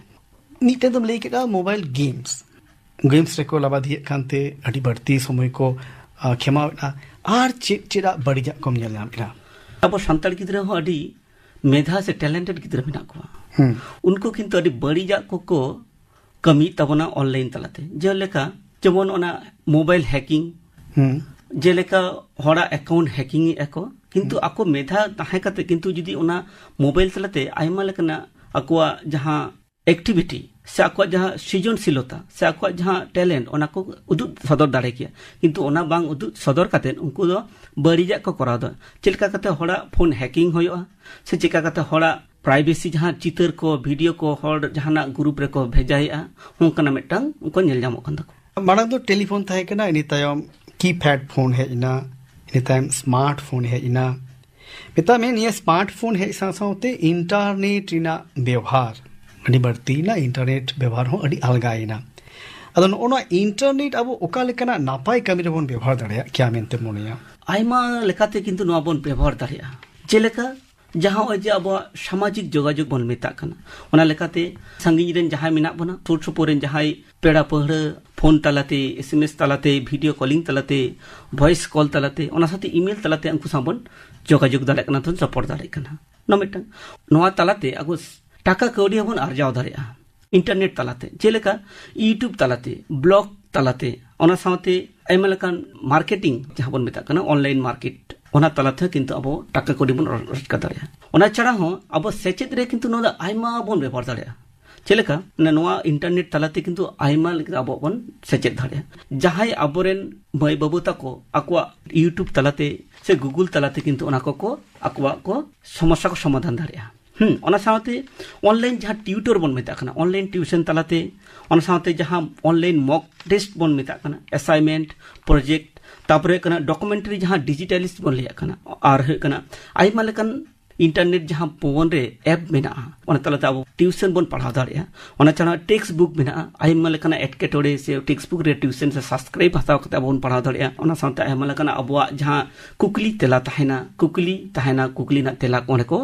ᱢᱤᱫᱴᱮᱱ ᱫᱚᱢ ᱞᱟᱹᱭ ᱠᱮᱫᱟ ᱢᱳᱵᱟᱭᱤᱞ ᱜᱮᱢᱥ, ᱜᱮᱢᱥ ᱨᱮᱠᱚ ᱞᱟᱵᱟᱫᱤᱭᱮᱫ ᱠᱟᱱᱛᱮ ᱟᱹᱰᱤ ᱵᱟᱹᱲᱛᱤ ᱥᱚᱢᱚᱭ ᱠᱚ, ᱟ, ᱠᱷᱮᱢᱟᱣᱮᱫᱼᱟ᱾ ᱟᱨ ᱪᱮᱫ ᱪᱮᱫᱟᱜ ᱵᱟᱹᱲᱤᱡᱟᱜ ᱠᱚᱢ ᱧᱮᱞ ᱧᱟᱢᱮᱫᱼᱟ? ᱟᱵᱚ ᱥᱟᱱᱛᱟᱲ ᱜᱤᱫᱽᱨᱟᱹ ᱦᱚᱸ ᱟᱹᱰᱤ ᱢᱮᱫᱷᱟ ᱥᱮ ᱴᱮᱞᱮᱱᱴᱮᱰ ᱜᱤᱫᱽᱨᱟᱹ ᱢᱮᱱᱟᱜ ᱠᱚᱣᱟ᱾ ᱦᱩᱸ᱾ ᱩᱱᱠᱩ ᱠᱤᱱᱛᱩ ᱟᱹᱰᱤ ᱵᱟᱹᱲᱤᱡᱟᱜ ᱠᱚᱠᱚ ᱠᱟᱹᱢᱤᱭᱮᱫ ᱛᱟᱵᱚᱱᱟ ᱚᱱᱞᱟᱭᱤᱱ ᱛᱟᱞᱟᱛᱮ᱾ ᱡᱮᱞᱮᱠᱟ, ᱡᱮᱢᱚᱱ ᱚᱱᱟ ᱢᱳᱵᱟᱭᱤᱞ ᱦᱮᱠᱤᱝ, ᱦᱩᱸ᱾ ᱡᱮᱞᱮᱠᱟ ᱦᱚᱲᱟᱜ ᱮᱠᱟᱣᱩᱱᱴ ᱦᱮᱠᱤᱝ ᱮᱫᱼᱟ ᱠᱚ, ᱠᱤᱱᱛᱩ ᱦᱩᱸ᱾ ᱟᱠᱚ ᱢᱮᱫᱷᱟ ᱛᱟᱦᱮᱸ ᱠᱟᱛᱮ ᱠᱤᱱᱛᱩ ᱡᱩᱫᱤ ᱚᱱᱟ ᱢᱳᱵᱟᱭᱤᱞ ᱛᱟᱞᱟᱛᱮ ᱟᱭᱢᱟ ᱞᱮᱠᱟᱱᱟᱜ ᱟᱠᱚᱣᱟᱜ ᱡᱟᱦᱟᱸ ᱮᱠᱴᱤᱵᱷᱤᱴᱤ ᱥᱮ ᱟᱠᱚᱣᱟᱜ ᱡᱟᱦᱟᱸ ᱥᱨᱤᱡᱚᱱᱥᱤᱞᱚᱛᱟ ᱥᱮ ᱟᱠᱚᱣᱟᱜ ᱡᱟᱦᱟᱸ ᱴᱮᱞᱮᱱᱴ, ᱚᱱᱟ ᱠᱚ ᱩᱫᱩᱜ ᱥᱚᱫᱚᱨ ᱫᱟᱲᱮ ᱠᱮᱭᱟ, ᱠᱤᱱᱛᱩ ᱚᱱᱟ ᱵᱟᱝ ᱩᱫᱩᱜ ᱥᱚᱫᱚᱨ ᱠᱟᱛᱮ ᱩᱱᱠᱩ ᱫᱚ ᱵᱟᱹᱲᱤᱡᱟᱜ ᱠᱚ ᱠᱚᱨᱟᱣ ᱮᱫᱟ᱾ ᱪᱮᱫ ᱞᱮᱠᱟ ᱠᱟᱛᱮ ᱦᱚᱲᱟᱜ ᱯᱷᱳᱱ ᱦᱮᱠᱤᱝ ᱦᱩᱭᱩᱜᱼᱟ, ᱥᱮ ᱪᱮᱠᱟ ᱠᱟᱛᱮ ᱦᱚᱲᱟᱜ ᱯᱨᱟᱭᱵᱷᱮᱥᱤ ᱡᱟᱦᱟᱸ ᱪᱤᱛᱟᱹᱨ ᱠᱚ, ᱵᱷᱤᱰᱤᱭᱳ ᱠᱚ ᱦᱚᱲ ᱡᱟᱦᱟᱱᱟᱜ ᱜᱨᱩᱯ ᱨᱮᱠᱚ ᱵᱷᱮᱡᱟᱭᱮᱫᱼᱟ, ᱚᱱᱠᱟᱱᱟᱜ ᱢᱤᱫᱴᱟᱝ ᱩᱱᱠᱩ ᱧᱮᱞ ᱧᱟᱢᱚᱜ ᱠᱟᱱ ᱛᱟᱠᱚᱣᱟ᱾ ᱢᱟᱲᱟᱝ ᱫᱚ ᱴᱮᱞᱤᱯᱷᱳᱱ ᱛᱟᱦᱮᱸ ᱠᱟᱱᱟ, ᱤᱱᱟᱹ ᱛᱟᱭᱚᱢ ᱠᱤᱯᱮᱰ ᱯᱷᱳᱱ ᱦᱮᱡ ᱮᱱᱟ, ᱤᱱᱟᱹ ᱛᱟᱭᱚᱢ ᱥᱢᱟᱨᱴ ᱯᱷᱳᱱ ᱦᱮᱡ ᱮᱱᱟ᱾ ᱢᱮᱛᱟᱜ ᱢᱮ, ᱱᱤᱭᱟᱹ ᱥᱢᱟᱨᱴ ᱯᱷᱳᱱ ᱦᱮᱡ ᱥᱟᱶ ᱥᱟᱶᱛᱮ ᱤᱱᱴᱟᱨᱱᱮᱴ ᱨᱮᱱᱟᱜ ᱵᱮᱣᱦᱟᱨ ᱟᱹᱰᱤ ᱵᱟᱹᱲᱛᱤᱭᱮᱱᱟ, ᱤᱱᱴᱟᱨᱱᱮᱴ ᱵᱮᱣᱦᱟᱨ ᱦᱚᱸ ᱟᱹᱰᱤ ᱟᱞᱜᱟᱭᱮᱱᱟ᱾ ᱟᱫᱚ ᱱᱚᱜᱼᱚ ᱱᱚᱣᱟ ᱤᱱᱴᱟᱨᱱᱮᱴ ᱟᱵᱚ ᱚᱠᱟ ᱞᱮᱠᱟᱱᱟᱜ ᱱᱟᱯᱟᱭ ᱠᱟᱹᱢᱤ ᱨᱮᱵᱚᱱ ᱵᱮᱣᱦᱟᱨ ᱫᱟᱲᱮᱭᱟᱜ ᱠᱮᱭᱟ ᱢᱮᱱᱛᱮ ᱢᱚᱱᱮᱭᱟ? ᱟᱭᱢᱟ ᱞᱮᱠᱟᱛᱮ ᱠᱤᱱᱛᱩ ᱱᱚᱣᱟ ᱵᱚᱱ ᱵᱮᱵᱚᱦᱟᱨ ᱫᱟᱲᱮᱭᱟᱜᱼᱟ᱾ ᱡᱮᱞᱮᱠᱟ, ᱡᱟᱦᱟᱸ ᱱᱚᱜᱼᱚᱭ ᱡᱮ ᱟᱵᱚᱣᱟᱜ ᱥᱟᱢᱟᱡᱤᱠ ᱡᱳᱜᱟᱡᱳᱜᱽ ᱵᱚᱱ ᱢᱮᱛᱟᱜ ᱠᱟᱱᱟ, ᱚᱱᱟ ᱞᱮᱠᱟᱛᱮ ᱥᱟᱺᱜᱤᱧ ᱨᱮᱱ ᱡᱟᱦᱟᱸᱭ ᱢᱮᱱᱟᱜ ᱵᱚᱱᱟ, ᱥᱩᱨ ᱥᱩᱯᱩᱨ ᱨᱮᱱ ᱡᱟᱦᱟᱸᱭ ᱯᱮᱲᱟ ᱯᱟᱹᱦᱲᱟᱹ ᱯᱷᱳᱱ ᱛᱟᱞᱟᱛᱮ, ᱮᱥ ᱮᱢ ᱮᱥ ᱛᱟᱞᱟᱛᱮ, ᱵᱷᱤᱰᱤᱭᱳ ᱠᱚᱞᱤᱝ ᱛᱟᱞᱟᱛᱮ, ᱵᱷᱚᱭᱮᱥ ᱠᱚᱞ ᱛᱟᱞᱟᱛᱮ, ᱚᱱᱟ ᱥᱟᱶᱛᱮ ᱤᱢᱮᱞ ᱛᱟᱞᱟᱛᱮ ᱩᱱᱠᱩ ᱥᱟᱶ ᱵᱚᱱ ᱡᱳᱜᱟᱡᱳᱜᱽ ᱫᱟᱲᱮᱭᱟᱜ ᱠᱟᱱᱟ, ᱵᱚᱱ ᱨᱚᱯᱚᱲ ᱫᱟᱲᱮᱭᱟᱜ ᱠᱟᱱᱟ᱾ ᱱᱚᱣᱟ ᱢᱤᱫᱴᱟᱝ, ᱱᱚᱣᱟ ᱛᱟᱞᱟᱛᱮ ᱟᱵᱚ ᱴᱟᱠᱟ ᱠᱟᱹᱣᱰᱤ ᱦᱚᱸᱵᱚᱱ ᱟᱨᱡᱟᱣ ᱫᱟᱲᱮᱭᱟᱜᱼᱟ ᱤᱱᱴᱟᱨᱱᱮᱴ ᱛᱟᱞᱟᱛᱮ, ᱡᱮᱞᱮᱠᱟ YouTube ᱛᱟᱞᱟᱛᱮ, ᱵᱞᱚᱜ ᱛᱟᱞᱟᱛᱮ, ᱚᱱᱟ ᱥᱟᱶᱛᱮ ᱟᱭᱢᱟ ᱞᱮᱠᱟᱱ ᱢᱟᱨᱠᱮᱴᱤᱝ, ᱡᱟᱦᱟᱸ ᱵᱚᱱ ᱢᱮᱛᱟᱜ ᱠᱟᱱᱟ ᱚᱱᱞᱟᱭᱤᱱ ᱢᱟᱨᱠᱮᱴ, ᱚᱱᱟ ᱛᱟᱞᱟ ᱛᱮᱦᱚᱸ ᱠᱤᱱᱛᱩ ᱟᱵᱚ ᱴᱟᱠᱟ ᱠᱟᱹᱣᱰᱤ ᱵᱚᱱ ᱨᱚ-, ᱨᱳᱡᱽᱜᱟᱨ ᱫᱟᱲᱮᱭᱟᱜᱼᱟ᱾ ᱚᱱᱟ ᱪᱷᱟᱲᱟ ᱦᱚᱸ ᱟᱵᱚ ᱥᱮᱪᱮᱫ ᱨᱮ ᱠᱤᱱᱛᱩ ᱱᱚᱣᱟ ᱫᱚ ᱟᱭᱢᱟ ᱵᱚᱱ ᱵᱮᱵᱚᱦᱟᱨ ᱫᱟᱲᱮᱭᱟᱜᱼᱟ᱾ ᱪᱮᱫ ᱞᱮᱠᱟ? ᱢᱟᱱᱮ ᱱᱚᱣᱟ ᱤᱱᱴᱟᱨᱱᱮᱴ ᱛᱟᱞᱟᱛᱮ ᱠᱤᱱᱛᱩ ᱟᱭᱢᱟ ᱞᱮᱠᱟ ᱟᱵᱚ ᱵᱚᱱ ᱥᱮᱪᱮᱫ ᱫᱟᱲᱮᱭᱟᱜᱼᱟ᱾ ᱡᱟᱦᱟᱸᱭ ᱟᱵᱚᱨᱮᱱ ᱢᱟᱹᱭ ᱵᱟᱹᱵᱩ ᱛᱟᱠᱚ ᱟᱠᱚᱣᱟᱜ YouTube ᱛᱟᱞᱟᱛᱮ ᱥᱮ Google ᱛᱟᱞᱟᱛᱮ ᱠᱤᱱᱛᱩ ᱚᱱᱟ ᱠᱚᱠᱚ ᱟᱠᱚᱣᱟᱜ ᱠᱚ ᱥᱚᱢᱚᱥᱥᱟ ᱠᱚ ᱥᱚᱢᱟᱫᱷᱟᱱ ᱫᱟᱲᱮᱭᱟᱜᱼᱟ᱾ ᱦᱩᱸ, ᱚᱱᱟ ᱥᱟᱶᱛᱮ ᱚᱱᱞᱟᱭᱤᱱ ᱡᱟᱦᱟᱸ ᱴᱤᱭᱩᱴᱚᱨ ᱵᱚᱱ ᱢᱮᱛᱟᱜ ᱠᱟᱱᱟ, ᱚᱱᱞᱟᱭᱤᱱ ᱴᱤᱭᱩᱥᱚᱱ ᱛᱟᱞᱟᱛᱮ, ᱚᱱᱟ ᱥᱟᱶᱛᱮ ᱡᱟᱦᱟᱸ ᱚᱱᱞᱟᱭᱤᱱ ᱢᱚᱠ ᱴᱮᱥᱴ ᱵᱚᱱ ᱢᱮᱛᱟᱜ ᱠᱟᱱᱟ, ᱮᱥᱟᱭᱤᱱᱢᱮᱱᱴ, ᱯᱨᱚᱡᱮᱠᱴ, ᱛᱟᱨᱯᱚᱨᱮ ᱦᱩᱭᱩᱜ ᱠᱟᱱᱟ ᱰᱚᱠᱩᱢᱮᱱᱴᱟᱨᱤ ᱡᱟᱦᱟᱸ ᱰᱤᱡᱤᱴᱟᱞᱤᱥᱴ ᱵᱚᱱ ᱞᱟᱹᱭᱟᱜ ᱠᱟᱱᱟ, ᱟᱨ ᱦᱩᱭᱩᱜ ᱠᱟᱱᱟ ᱟᱭᱢᱟ ᱞᱮᱠᱟᱱ ᱤᱱᱴᱟᱨᱱᱮᱴ ᱡᱟᱦᱟᱸ ᱯᱷᱳᱱ ᱨᱮ ᱮᱯ ᱢᱮᱱᱟᱜᱼᱟ, ᱚᱱᱟ ᱛᱟᱞᱟᱛᱮ ᱟᱵᱚ ᱴᱤᱭᱩᱥᱚᱱ ᱵᱚᱱ ᱯᱟᱲᱦᱟᱣ ᱫᱟᱲᱮᱭᱟᱜᱼᱟ᱾ ᱚᱱᱟ ᱪᱷᱟᱲᱟ ᱴᱮᱠᱥᱴ ᱵᱩᱠ ᱢᱮᱱᱟᱜᱼᱟ, ᱟᱭᱢᱟ ᱞᱮᱠᱟᱱᱟᱜ ᱮᱴᱠᱮᱴᱚᱬᱮ ᱥᱮ ᱴᱮᱠᱥᱴ ᱵᱩᱠ ᱨᱮ ᱴᱤᱭᱩᱥᱚᱱ ᱥᱮ ᱥᱟᱵᱥᱠᱨᱟᱭᱤᱵ ᱦᱟᱛᱟᱣ ᱠᱟᱛᱮ ᱟᱵᱚ ᱵᱚᱱ ᱯᱟᱲᱦᱟᱣ ᱫᱟᱲᱮᱭᱟᱜᱼᱟ᱾ ᱚᱱᱟ ᱥᱟᱶᱛᱮ ᱟᱭᱢᱟ ᱞᱮᱠᱟᱱᱟᱜ ᱟᱵᱚᱣᱟᱜ ᱡᱟᱦᱟᱸ ᱠᱩᱠᱞᱤ ᱛᱮᱞᱟ ᱛᱟᱦᱮᱱᱟ, ᱠᱩᱠᱞᱤ ᱛᱟᱦᱮᱱᱟ, ᱠᱩᱠᱞᱤ ᱨᱮᱱᱟᱜ ᱛᱮᱞᱟ ᱠᱚ ᱚᱸᱰᱮ ᱠᱚ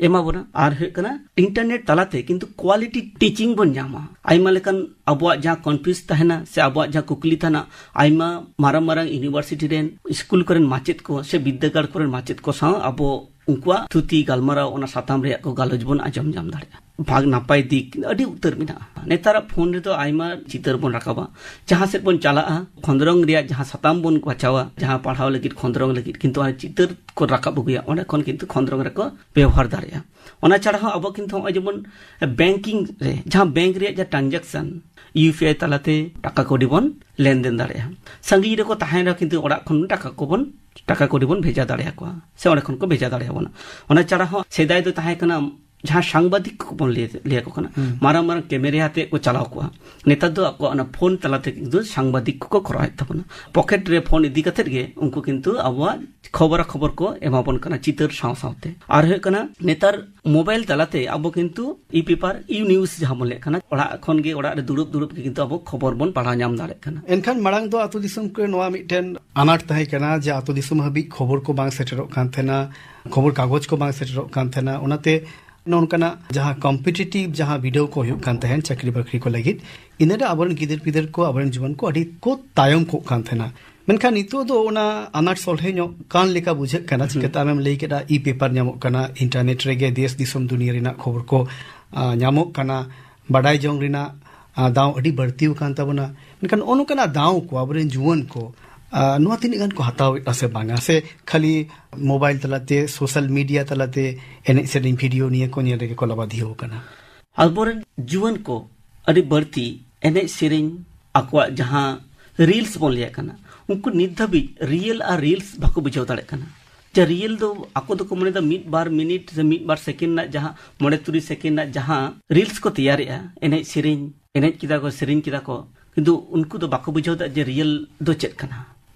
ᱮᱢᱟ ᱵᱚᱱᱟ᱾ ᱟᱨ ᱦᱩᱭᱩᱜ ᱠᱟᱱᱟ ᱤᱱᱴᱟᱨᱱᱮᱴ ᱛᱟᱞᱟᱛᱮ ᱠᱤᱱᱛᱩ ᱠᱣᱟᱞᱤᱴᱤ ᱴᱤᱪᱤᱝ ᱵᱚᱱ ᱧᱟᱢᱟ᱾ ᱟᱭᱢᱟ ᱞᱮᱠᱟᱱ ᱟᱵᱚᱣᱟᱜ ᱡᱟᱦᱟᱸ ᱠᱚᱱᱯᱷᱤᱭᱩᱡᱽ ᱛᱟᱦᱮᱱᱟ ᱥᱮ ᱟᱵᱚᱣᱟᱜ ᱡᱟᱦᱟᱸ ᱠᱩᱠᱞᱤ ᱛᱟᱦᱮᱱᱟ, ᱟᱭᱢᱟ ᱢᱟᱨᱟᱝ ᱢᱟᱨᱟᱝ ᱤᱭᱩᱱᱤᱵᱷᱟᱨᱥᱤᱴᱤ ᱨᱮᱱ ᱥᱠᱩᱞ ᱠᱚᱨᱮᱱ ᱢᱟᱪᱮᱫ ᱠᱚ ᱥᱮ ᱵᱤᱨᱫᱟᱹᱜᱟᱲ ᱠᱚᱨᱮᱱ ᱢᱟᱪᱮᱫ ᱠᱚ ᱥᱟᱶ ᱟᱵᱚ ᱩᱱᱠᱩᱣᱟᱜ ᱛᱷᱩᱛᱤ ᱜᱟᱞᱢᱟᱨᱟᱣ, ᱚᱱᱟ ᱥᱟᱛᱟᱢ ᱨᱮᱭᱟᱜ ᱠᱚ ᱜᱟᱞᱚᱪ ᱵᱚᱱ ᱟᱸᱡᱚᱢ ᱧᱟᱢ ᱫᱟᱲᱮᱭᱟᱜᱼᱟ᱾ ᱵᱷᱟᱜᱽ ᱱᱟᱯᱟᱭ ᱫᱤᱠ ᱟᱹᱰᱤ ᱩᱛᱟᱹᱨ ᱢᱮᱱᱟᱜᱼᱟ᱾ ᱱᱮᱛᱟᱨᱟᱜ ᱯᱷᱳᱱ ᱨᱮᱫᱚ ᱟᱭᱢᱟ ᱪᱤᱛᱟᱹᱨ ᱵᱚᱱ ᱨᱟᱠᱟᱵᱟ, ᱡᱟᱦᱟᱸ ᱥᱮᱫ ᱵᱚᱱ ᱪᱟᱞᱟᱜᱼᱟ, ᱠᱷᱚᱸᱫᱽᱨᱚᱝ ᱨᱮᱭᱟᱜ ᱡᱟᱦᱟᱸ ᱥᱟᱛᱟᱢ ᱵᱚᱱ ᱵᱟᱪᱷᱟᱣᱟ, ᱡᱟᱦᱟᱸ ᱯᱟᱲᱦᱟᱣ ᱞᱟᱹᱜᱤᱫ, ᱠᱷᱚᱸᱫᱽᱨᱚᱝ ᱞᱟᱹᱜᱤᱫ, ᱠᱤᱱᱛᱩ ᱚᱱᱟ ᱪᱤᱛᱟᱹᱨ ᱠᱚ ᱨᱟᱠᱟᱵ ᱟᱹᱜᱩᱭᱟ, ᱚᱸᱰᱮ ᱠᱷᱚᱱ ᱠᱤᱱᱛᱩ ᱠᱷᱚᱸᱫᱽᱨᱚᱝ ᱨᱮᱠᱚ ᱵᱮᱣᱦᱟᱨ ᱫᱟᱲᱮᱭᱟᱜᱼᱟ᱾ ᱚᱱᱟ ᱪᱷᱟᱲᱟ ᱦᱚᱸ ᱟᱵᱚ ᱠᱤᱱᱛᱩ ᱱᱚᱜᱼᱚᱭ ᱡᱮᱢᱚᱱ ᱵᱮᱝᱠᱤᱝ ᱨᱮ ᱡᱟᱦᱟᱸ ᱵᱮᱝᱠ ᱨᱮᱭᱟᱜ ᱡᱟᱦᱟᱸ ᱴᱨᱟᱱᱡᱟᱠᱥᱚᱱ, ᱤᱭᱩ ᱯᱤ ᱟᱭ ᱛᱟᱞᱟᱛᱮ ᱴᱟᱠᱟ ᱠᱟᱹᱣᱰᱤ ᱵᱚᱱ ᱞᱮᱱᱫᱮᱱ ᱫᱟᱲᱮᱭᱟᱜᱼᱟ᱾ ᱥᱟᱺᱜᱤᱧ ᱨᱮᱠᱚ ᱛᱟᱦᱮᱱ ᱨᱮᱦᱚᱸ ᱠᱤᱱᱛᱩ ᱚᱲᱟᱜ ᱠᱷᱚᱱ ᱴᱟᱠᱟ ᱠᱚᱵᱚᱱ, ᱴᱟᱠᱟ ᱠᱟᱹᱣᱰᱤ ᱵᱚᱱ ᱵᱷᱮᱡᱟ ᱫᱟᱲᱮᱭᱟᱠᱚᱣᱟ ᱥᱮ ᱚᱸᱰᱮ ᱠᱷᱚᱱ ᱠᱚ ᱵᱷᱮᱡᱟ ᱫᱟᱲᱮᱭᱟᱵᱚᱱᱟ᱾ ᱚᱱᱟ ᱪᱷᱟᱲᱟ ᱦᱚᱸ ᱥᱮᱫᱟᱭ ᱫᱚ ᱛᱟᱦᱮᱸ ᱠᱟᱱᱟ ᱡᱟᱦᱟᱸ ᱥᱟᱝᱵᱟᱫᱤᱠ ᱠᱚᱵᱚᱱ ᱞᱟᱹᱭ, ᱞᱟᱹᱭ ᱟᱠᱚ ᱠᱟᱱᱟ, ᱦᱩᱸ᱾ ᱢᱟᱨᱟᱝ ᱢᱟᱨᱟᱝ ᱠᱮᱢᱮᱨᱟ ᱟᱛᱮ ᱠᱚ ᱪᱟᱞᱟᱣ ᱠᱚᱣᱟ᱾ ᱱᱮᱛᱟᱨ ᱫᱚ ᱟᱠᱚ ᱚᱱᱟ ᱯᱷᱳᱱ ᱛᱟᱞᱟ ᱛᱮ ᱠᱤᱱᱛᱩ ᱥᱟᱝᱵᱟᱫᱤᱠ ᱠᱚᱠᱚ ᱠᱚᱨᱟᱣᱮᱫ ᱛᱟᱵᱚᱱᱟ᱾ ᱯᱚᱠᱮᱴ ᱨᱮ ᱯᱷᱳᱱ ᱤᱫᱤ ᱠᱟᱛᱮᱫ ᱜᱮ ᱩᱱᱠᱩ ᱠᱤᱱᱛᱩ ᱟᱵᱚᱣᱟᱜ ᱠᱷᱚᱵᱚᱨᱟ ᱠᱷᱚᱵᱚᱨ ᱠᱚ ᱮᱢᱟ ᱵᱚᱱ ᱠᱟᱱᱟ ᱪᱤᱛᱟᱹᱨ ᱥᱟᱶ ᱥᱟᱶᱛᱮ᱾ ᱟᱨ ᱦᱩᱭᱩᱜ ᱠᱟᱱᱟ ᱱᱮᱛᱟᱨ ᱢᱳᱵᱟᱭᱤᱞ ᱛᱟᱞᱟᱛᱮ ᱟᱵᱚ ᱠᱤᱱᱛᱩ ᱤ ᱯᱮᱯᱟᱨ, ᱤ ᱱᱤᱭᱩᱡᱽ ᱡᱟᱦᱟᱸ ᱵᱚᱱ ᱞᱟᱹᱭᱮᱫ ᱠᱟᱱᱟ, ᱚᱲᱟᱜ ᱠᱷᱚᱱ ᱜᱮ, ᱚᱲᱟᱜ ᱨᱮ ᱫᱩᱲᱩᱵ ᱫᱩᱲᱩᱵ ᱜᱮ ᱠᱤᱱᱛᱩ ᱟᱵᱚ ᱠᱷᱚᱵᱚᱨ ᱵᱚᱱ ᱯᱟᱲᱦᱟᱣ ᱧᱟᱢ ᱫᱟᱲᱮᱭᱟᱜ ᱠᱟᱱᱟ᱾ ᱮᱱᱠᱷᱟᱱ ᱢᱟᱲᱟᱝ ᱫᱚ ᱟᱹᱛᱩ ᱫᱤᱥᱚᱢ ᱠᱚᱨᱮ ᱱᱚᱣᱟ ᱢᱤᱫᱴᱮᱱ ᱟᱱᱟᱴ ᱛᱟᱦᱮᱸ ᱠᱟᱱᱟ ᱡᱮ ᱟᱹᱛᱩ ᱫᱤᱥᱚᱢ ᱦᱟᱹᱵᱤᱡ ᱠᱷᱚᱵᱚᱨ ᱠᱚ ᱵᱟᱝ ᱥᱮᱴᱮᱨᱚᱜ ᱠᱟᱱ ᱛᱟᱦᱮᱱᱟ, ᱠᱷᱚᱵᱚᱨ ᱠᱟᱜᱚᱡᱽ ᱠᱚ ᱵᱟᱝ ᱥᱮᱴᱮᱨᱚᱜ ᱠᱟᱱ ᱛᱟᱦᱮᱱᱟ᱾ ᱚᱱᱟᱛᱮ ᱱᱚᱜᱼᱚ ᱱᱚᱝᱠᱟᱱᱟᱜ ᱡᱟᱦᱟᱸ ᱠᱚᱢᱯᱤᱴᱤᱴᱤᱵᱷ ᱡᱟᱦᱟᱸ ᱵᱤᱰᱟᱹᱣ ᱠᱚ ᱦᱩᱭᱩᱜ ᱠᱟᱱ ᱛᱟᱦᱮᱸᱱ ᱪᱟᱹᱠᱨᱤ ᱵᱟᱹᱠᱨᱤ ᱠᱚ ᱞᱟᱹᱜᱤᱫ, ᱤᱱᱟᱹᱨᱮ ᱟᱵᱚᱨᱮᱱ ᱜᱤᱫᱟᱹᱨ ᱯᱤᱫᱟᱹᱨ ᱠᱚ, ᱟᱵᱚᱨᱮᱱ ᱡᱩᱣᱟᱹᱱ ᱠᱚ ᱟᱹᱰᱤ ᱠᱚ ᱛᱟᱭᱚᱢ ᱠᱚᱜ ᱠᱟᱱ ᱛᱟᱦᱮᱱᱟ᱾ ᱢᱮᱱᱠᱷᱟᱱ ᱱᱤᱛᱚᱜ ᱫᱚ ᱚᱱᱟ ᱟᱱᱟᱴ ᱥᱚᱞᱦᱮ ᱧᱚᱜ ᱠᱟᱱ ᱞᱮᱠᱟ ᱵᱩᱡᱷᱟᱹᱜ ᱠᱟᱱᱟ᱾ ᱦᱩᱸ᱾ ᱪᱤᱠᱟᱹᱛᱮ ᱟᱢᱮᱢ ᱞᱟᱹᱭ ᱠᱮᱫᱟ, ᱤ ᱯᱮᱯᱟᱨ ᱧᱟᱢᱚᱜ ᱠᱟᱱᱟ, ᱤᱱᱴᱟᱨᱱᱮᱴ ᱨᱮᱜᱮ ᱫᱮᱥ ᱫᱤᱥᱚᱢ ᱫᱩᱱᱤᱭᱟᱹ ᱨᱮᱱᱟᱜ ᱠᱷᱚᱵᱚᱨ ᱠᱚ, ᱟ, ᱧᱟᱢᱚᱜ ᱠᱟᱱᱟ, ᱵᱟᱰᱟᱭ ᱡᱚᱝ ᱨᱮᱱᱟᱜ ᱟᱨ ᱫᱟᱣ ᱟᱹᱰᱤ ᱵᱟᱹᱲᱛᱤ ᱟᱠᱟᱱ ᱛᱟᱵᱚᱱᱟ᱾ ᱢᱮᱱᱠᱷᱟᱱ ᱱᱚᱜᱼᱚ ᱱᱚᱝᱠᱟᱱᱟᱜ ᱫᱟᱣ ᱠᱚ ᱟᱵᱚᱨᱮᱱ ᱡᱩᱣᱟᱹᱱ ᱠᱚ, ᱟᱨ ᱱᱚᱣᱟ ᱛᱤᱱᱟᱹᱜ ᱜᱟᱱ ᱠᱚ ᱦᱟᱛᱟᱣᱮᱫᱼᱟ ᱥᱮ ᱵᱟᱝᱟ, ᱥᱮ ᱠᱷᱟᱹᱞᱤ ᱢᱳᱵᱟᱭᱤᱞ ᱛᱟᱞᱟᱛᱮ, ᱥᱳᱥᱟᱞ ᱢᱤᱰᱤᱭᱟ ᱛᱟᱞᱟᱛᱮ ᱮᱱᱮᱡ ᱥᱮᱨᱮᱧ ᱵᱷᱤᱰᱤᱭᱳ ᱱᱤᱭᱟᱹ ᱠᱚ ᱧᱮᱞ ᱨᱮᱜᱮ ᱠᱚ ᱞᱟᱵᱟᱫᱷᱤᱭᱟᱹᱣ ᱟᱠᱟᱱᱟ? ᱟᱵᱚᱨᱮᱱ ᱡᱩᱣᱟᱹᱱ ᱠᱚ ᱟᱹᱰᱤ ᱵᱟᱹᱲᱛᱤ ᱮᱱᱮᱡ ᱥᱮᱨᱮᱧ, ᱟᱠᱚᱣᱟᱜ ᱡᱟᱦᱟᱸ ᱨᱤᱞᱥ ᱵᱚᱱ ᱞᱟᱹᱭᱟᱜ ᱠᱟᱱᱟ, ᱩᱱᱠᱩ ᱱᱤᱛ ᱫᱷᱟᱹᱵᱤᱡ ᱨᱤᱭᱮᱞ ᱟᱨ ᱨᱤᱞᱥ ᱵᱟᱠᱚ ᱵᱩᱡᱷᱟᱹᱣ ᱫᱟᱲᱮᱭᱟᱜ ᱠᱟᱱᱟ᱾ ᱡᱟ ᱨᱤᱭᱮᱞ ᱫᱚ ᱟᱠᱚ ᱫᱚᱠᱚ ᱢᱚᱱᱮᱭᱮᱫᱟ ᱢᱤᱫ ᱵᱟᱨ ᱢᱤᱱᱤᱴ ᱥᱮ ᱢᱤᱫ ᱵᱟᱨ ᱥᱮᱠᱮᱱᱰ ᱨᱮᱱᱟᱜ ᱡᱟᱦᱟᱸ, ᱢᱚᱬᱮ ᱛᱩᱨᱩᱭ ᱥᱮᱠᱮᱱᱰ ᱨᱮᱱᱟᱜ ᱡᱟᱦᱟᱸ ᱨᱤᱞᱥ ᱠᱚ ᱛᱮᱭᱟᱨᱮᱜᱼᱟ, ᱮᱱᱮᱡ ᱥᱮᱨᱮᱧ, ᱮᱱᱮᱡ ᱠᱮᱫᱟ ᱠᱚ, ᱥᱮᱨᱮᱧ ᱠᱮᱫᱟ ᱠᱚ, ᱠᱤᱱᱛᱩ ᱩᱱᱠᱩ ᱫᱚ ᱵᱟᱠᱚ ᱵᱩᱡᱷᱟᱹᱣ ᱫᱟ ᱡᱮ ᱨᱤᱭᱮᱞ ᱫᱚ ᱪᱮᱫ ᱠᱟᱱᱟ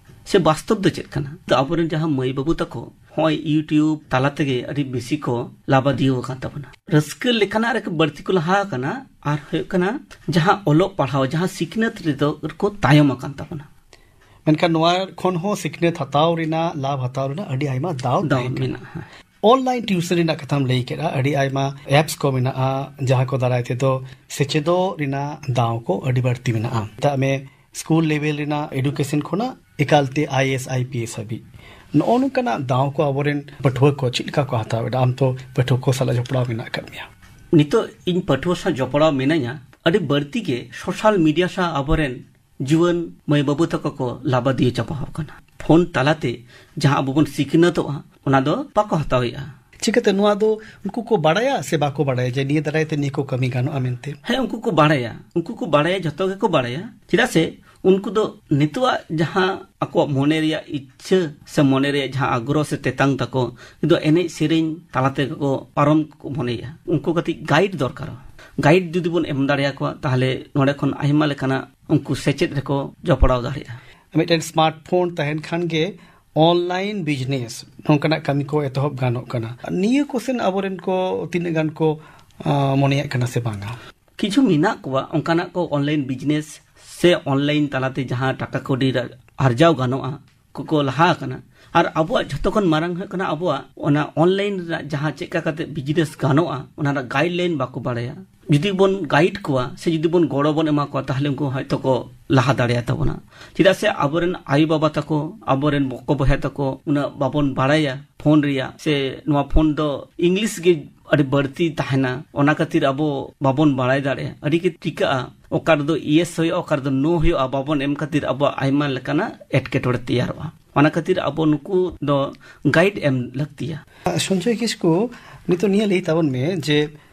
ᱥᱮ ᱵᱟᱥᱛᱚᱵ ᱫᱚ ᱪᱮᱫ ᱠᱟᱱᱟ᱾ ᱛᱚ ᱟᱵᱚᱨᱮᱱ ᱡᱟᱦᱟᱸ ᱢᱟᱹᱭ ᱵᱟᱹᱵᱩ ᱛᱟᱠᱚ ᱦᱚᱸᱜᱼᱚᱭ YouTube ᱛᱟᱞᱟ ᱛᱮᱜᱮ ᱟᱹᱰᱤ ᱵᱮᱥᱤ ᱠᱚ ᱞᱟᱵᱟᱫᱤᱭᱟᱹᱣ ᱟᱠᱟᱱ ᱛᱟᱵᱚᱱᱟ᱾ ᱨᱟᱹᱥᱠᱟᱹ ᱞᱮᱠᱟᱱᱟᱜ ᱨᱮ ᱵᱟᱹᱲᱛᱤ ᱠᱚ ᱞᱟᱦᱟ ᱟᱠᱟᱱᱟ, ᱟᱨ ᱦᱩᱭᱩᱜ ᱠᱟᱱᱟ ᱡᱟᱦᱟᱸ ᱚᱞᱚᱜ ᱯᱟᱲᱦᱟᱣ, ᱡᱟᱦᱟᱸ ᱥᱤᱠᱷᱱᱟᱹᱛ ᱨᱮᱫᱚ ᱠᱚ ᱛᱟᱭᱚᱢ ᱟᱠᱟᱱ ᱛᱟᱵᱚᱱᱟ᱾ ᱢᱮᱱᱠᱷᱟᱱ ᱱᱚᱣᱟ ᱠᱷᱚᱱ ᱦᱚᱸ ᱥᱤᱠᱷᱱᱟᱹᱛ ᱦᱟᱛᱟᱣ ᱨᱮᱱᱟᱜ, ᱞᱟᱵᱷ ᱦᱟᱛᱟᱣ ᱨᱮᱱᱟᱜ ᱟᱹᱰᱤ ᱟᱭᱢᱟ ᱫᱟᱣ ᱫᱟᱣ ᱛᱟᱦᱮᱸ ᱠᱟᱱᱟ᱾ ᱢᱮᱱᱟᱜᱼᱟ᱾ ᱚᱱᱞᱟᱭᱤᱱ ᱴᱤᱭᱩᱥᱚᱱ ᱨᱮᱱᱟᱜ ᱠᱟᱛᱷᱟᱢ ᱞᱟᱹᱭ ᱠᱮᱫᱼᱟ, ᱟᱹᱰᱤ ᱟᱭᱢᱟ ᱮᱯᱥ ᱠᱚ ᱢᱮᱱᱟᱜᱼᱟ, ᱡᱟᱦᱟᱸ ᱠᱚ ᱫᱟᱨᱟᱭ ᱛᱮᱫᱚ ᱥᱮᱪᱮᱫᱚᱜ ᱨᱮᱱᱟᱜ ᱫᱟᱣ ᱠᱚ ᱟᱹᱰᱤ ᱵᱟᱹᱲᱛᱤ ᱢᱮᱱᱟᱜᱼᱟ᱾ ᱢᱮᱛᱟᱜ ᱢᱮ, ᱥᱠᱩᱞ ᱞᱮᱵᱮᱞ ᱨᱮᱱᱟᱜ ᱮᱰᱩᱠᱮᱥᱚᱱ ᱠᱷᱚᱱᱟᱜ ᱮᱠᱟᱞᱛᱮ I A S, I P S ᱦᱟᱹᱵᱤᱡ᱾ ᱱᱚᱜᱼᱚ ᱱᱚᱝᱠᱟᱱᱟᱜ ᱫᱟᱣ ᱠᱚ ᱟᱵᱚᱨᱮᱱ ᱯᱟᱹᱴᱷᱩᱣᱟᱹ ᱠᱚ ᱪᱮᱫ ᱞᱮᱠᱟ ᱠᱚ ᱦᱟᱛᱟᱣ ᱮᱫᱟ? ᱟᱢ ᱛᱚ ᱯᱟᱹᱴᱷᱩᱣᱟᱹ ᱠᱚ ᱥᱟᱞᱟᱜ ᱡᱚᱯᱲᱟᱣ ᱢᱮᱱᱟᱜ ᱟᱠᱟᱫ ᱢᱮᱭᱟ᱾ ᱱᱤᱛᱚᱜ ᱤᱧ ᱯᱟᱹᱴᱷᱩᱣᱟᱹ ᱥᱟᱶ ᱡᱚᱯᱲᱟᱣ ᱢᱤᱱᱟᱹᱧᱟ᱾ ᱟᱹᱰᱤ ᱵᱟᱹᱲᱛᱤ ᱜᱮ ᱥᱳᱥᱟᱞ ᱢᱤᱰᱤᱭᱟ ᱥᱟᱶ ᱟᱵᱚᱨᱮᱱ ᱡᱩᱣᱟᱹᱱ ᱢᱟᱹᱭ ᱵᱟᱹᱵᱩ ᱛᱟᱠᱚ ᱠᱚ ᱞᱟᱵᱟᱫᱤᱭᱟᱹ ᱪᱟᱵᱟ ᱟᱠᱟᱱᱟ᱾ ᱯᱷᱳᱱ ᱛᱟᱞᱟᱛᱮ ᱡᱟᱦᱟᱸ ᱟᱵᱚ ᱵᱚᱱ ᱥᱤᱠᱷᱱᱟᱹᱛᱚᱜᱼᱟ, ᱚᱱᱟ ᱫᱚ ᱵᱟᱠᱚ ᱦᱟᱛᱟᱣᱮᱫᱼᱟ᱾ ᱪᱤᱠᱟᱹᱛᱮ ᱱᱚᱣᱟ ᱫᱚ ᱩᱱᱠᱩ ᱠᱚ ᱵᱟᱲᱟᱭᱟ ᱥᱮ ᱵᱟᱠᱚ ᱵᱟᱲᱟᱭᱟ ᱡᱮ ᱱᱤᱭᱟᱹ ᱫᱟᱨᱟᱭ ᱛᱮ ᱱᱤᱭᱟᱹ ᱠᱚ ᱠᱟᱹᱢᱤ ᱜᱟᱱᱚᱜᱼᱟ ᱢᱮᱱᱛᱮ? ᱦᱮᱸ, ᱩᱱᱠᱩ ᱠᱚ ᱵᱟᱲᱟᱭᱟ, ᱩᱱᱠᱩ ᱠᱚ ᱵᱟᱲᱟᱭᱟ, ᱡᱷᱚᱛᱚ ᱜᱮᱠᱚ ᱵᱟᱲᱟᱭᱟ᱾ ᱪᱮᱫᱟᱜ ᱥᱮ ᱩᱱᱠᱩ ᱫᱚ ᱱᱤᱛᱚᱜᱟᱜ ᱡᱟᱦᱟᱸ ᱟᱠᱚᱣᱟᱜ ᱢᱚᱱᱮ ᱨᱮᱭᱟᱜ ᱤᱪᱪᱷᱟᱹ ᱥᱮ ᱢᱚᱱᱮ ᱨᱮᱭᱟᱜ ᱡᱟᱦᱟᱸ ᱟᱜᱽᱨᱚᱦ ᱥᱮ ᱛᱮᱛᱟᱝ ᱛᱟᱠᱚ, ᱩᱱᱠᱩ ᱫᱚ ᱮᱱᱮᱡ ᱥᱮᱨᱮᱧ ᱛᱟᱞᱟ ᱛᱮᱜᱮ ᱠᱚ ᱯᱟᱨᱚᱢ ᱠᱚ ᱢᱚᱱᱮᱭᱮᱫᱼᱟ᱾ ᱩᱱᱠᱩ ᱠᱟᱹᱴᱤᱡ ᱜᱟᱭᱤᱰ ᱫᱚᱨᱠᱟᱨᱚᱜᱼᱟ᱾ ᱜᱟᱭᱤᱰ ᱡᱩᱫᱤ ᱵᱚᱱ ᱮᱢ ᱫᱟᱲᱮᱭᱟᱠᱚᱣᱟ, ᱛᱟᱦᱚᱞᱮ ᱱᱚᱰᱮ ᱠᱷᱚᱱ ᱟᱭᱢᱟ ᱞᱮᱠᱟᱱᱟᱜ ᱩᱱᱠᱩ ᱥᱮᱪᱮᱫ ᱨᱮᱠᱚ ᱡᱚᱯᱲᱟᱣ ᱫᱟᱲᱮᱭᱟᱜᱼᱟ᱾ ᱢᱤᱫᱴᱮᱱ ᱥᱢᱟᱨᱴ ᱯᱷᱳᱱ ᱛᱟᱦᱮᱱ ᱠᱷᱟᱱ ᱜᱮ ᱚᱱᱞᱟᱭᱤᱱ ᱵᱤᱡᱽᱱᱮᱥ ᱱᱚᱝᱠᱟᱱᱟᱜ ᱠᱟᱹᱢᱤ ᱠᱚ ᱮᱛᱚᱦᱚᱵ ᱜᱟᱱᱚᱜ ᱠᱟᱱᱟ᱾ ᱱᱤᱭᱟᱹ ᱠᱚᱥᱮᱱ ᱟᱵᱚᱨᱮᱱ ᱠᱚ ᱛᱤᱱᱟᱹᱜ ᱜᱟᱱ ᱠᱚ, ᱟ, ᱢᱚᱱᱮᱭᱟᱜ ᱠᱟᱱᱟ ᱥᱮ ᱵᱟᱝᱟ? ᱠᱤᱪᱷᱩ ᱢᱮᱱᱟᱜ ᱠᱚᱣᱟ ᱚᱱᱠᱟᱱᱟᱜ ᱠᱚ, ᱚᱱᱞᱟᱭᱤᱱ ᱵᱤᱡᱽᱱᱮᱥ ᱥᱮ ᱚᱱᱞᱟᱭᱤᱱ ᱛᱟᱞᱟᱛᱮ ᱡᱟᱦᱟᱸ ᱴᱟᱠᱟ ᱠᱟᱹᱣᱰᱤ ᱨᱟ-, ᱟᱨᱡᱟᱣ ᱜᱟᱱᱚᱜᱼᱟ, ᱠᱚᱠᱚ ᱞᱟᱦᱟ ᱟᱠᱟᱱᱟ᱾ ᱟᱨ ᱟᱵᱚᱣᱟᱜ ᱡᱷᱚᱛᱚ ᱠᱷᱚᱱ ᱢᱟᱨᱟᱝ ᱦᱩᱭᱩᱜ ᱠᱟᱱᱟ ᱟᱵᱚᱣᱟᱜ ᱚᱱᱟ ᱚᱱᱞᱟᱭᱤᱱ ᱨᱮᱱᱟᱜ ᱡᱟᱦᱟᱸ ᱪᱮᱫ ᱞᱮᱠᱟ ᱠᱟᱛᱮ ᱵᱤᱡᱽᱱᱮᱥ ᱜᱟᱱᱚᱜᱼᱟ, ᱚᱱᱟ ᱨᱮᱱᱟᱜ ᱜᱟᱭᱤᱰ ᱞᱟᱭᱤᱱ ᱵᱟᱠᱚ ᱵᱟᱲᱟᱭᱟ᱾ ᱡᱩᱫᱤ ᱵᱚᱱ ᱜᱟᱭᱤᱰ ᱠᱚᱣᱟ ᱥᱮ ᱡᱩᱫᱤ ᱵᱚᱱ ᱜᱚᱲᱚ ᱵᱚᱱ ᱮᱢᱟ ᱠᱚᱣᱟ, ᱛᱟᱦᱚᱞᱮ ᱩᱱᱠᱩ ᱦᱚᱭᱛᱳ ᱠᱚ ᱞᱟᱦᱟ ᱫᱟᱲᱮᱭᱟᱜ ᱛᱟᱵᱚᱱᱟ᱾ ᱪᱮᱫᱟᱜ ᱥᱮ ᱟᱵᱚᱨᱮᱱ ᱟᱭᱳᱼᱵᱟᱵᱟ ᱛᱟᱠᱚ, ᱟᱵᱚᱨᱮᱱ ᱵᱚᱠᱚ ᱵᱚᱭᱦᱟ ᱛᱟᱠᱚ ᱩᱱᱟᱹᱜ ᱵᱟᱵᱚᱱ ᱵᱟᱲᱟᱭᱟ ᱯᱷᱳᱱ ᱨᱮᱭᱟᱜ, ᱥᱮ ᱱᱚᱣᱟ ᱯᱷᱳᱱ ᱫᱚ ᱤᱝᱞᱤᱥ ᱜᱮ ᱟᱹᱰᱤ ᱵᱟᱹᱲᱛᱤ ᱛᱟᱦᱮᱱᱟ, ᱚᱱᱟ ᱠᱷᱟᱹᱛᱤᱨ ᱟᱵᱚ ᱵᱟᱵᱚᱱ ᱵᱟᱲᱟᱭ ᱫᱟᱲᱮᱭᱟᱜᱼᱟ᱾ ᱟᱹᱰᱤ ᱜᱮ ᱪᱤᱠᱟᱹᱜᱼᱟ, ᱚᱠᱟ ᱨᱮᱫᱚ ᱤᱭᱮᱥ ᱦᱩᱭᱩᱜᱼᱟ, ᱚᱠᱟ ᱨᱮᱫᱚ ᱱᱳ ᱦᱩᱭᱩᱜᱼᱟ, ᱵᱟᱵᱚᱱ ᱮᱢ ᱠᱷᱟᱹᱛᱤᱨ ᱟᱵᱚᱣᱟᱜ ᱟᱭᱢᱟ ᱞᱮᱠᱟᱱᱟᱜ ᱮᱴᱠᱮᱴᱚᱬᱮ ᱛᱮᱭᱟᱨᱚᱜᱼᱟ᱾ ᱚᱱᱟ ᱠᱷᱟᱹᱛᱤᱨ ᱟᱵᱚ ᱱᱩᱠᱩ ᱫᱚ ᱜᱟᱭᱤᱰ ᱮᱢ ᱞᱟᱹᱠᱛᱤᱭᱟ᱾ ᱥᱚᱧᱡᱚᱭ ᱠᱤᱥᱠᱩ, ᱱᱤᱛᱚᱜ ᱱᱤᱭᱟᱹ ᱞᱟᱹᱭ ᱛᱟᱵᱚᱱ ᱢᱮ ᱡᱮ,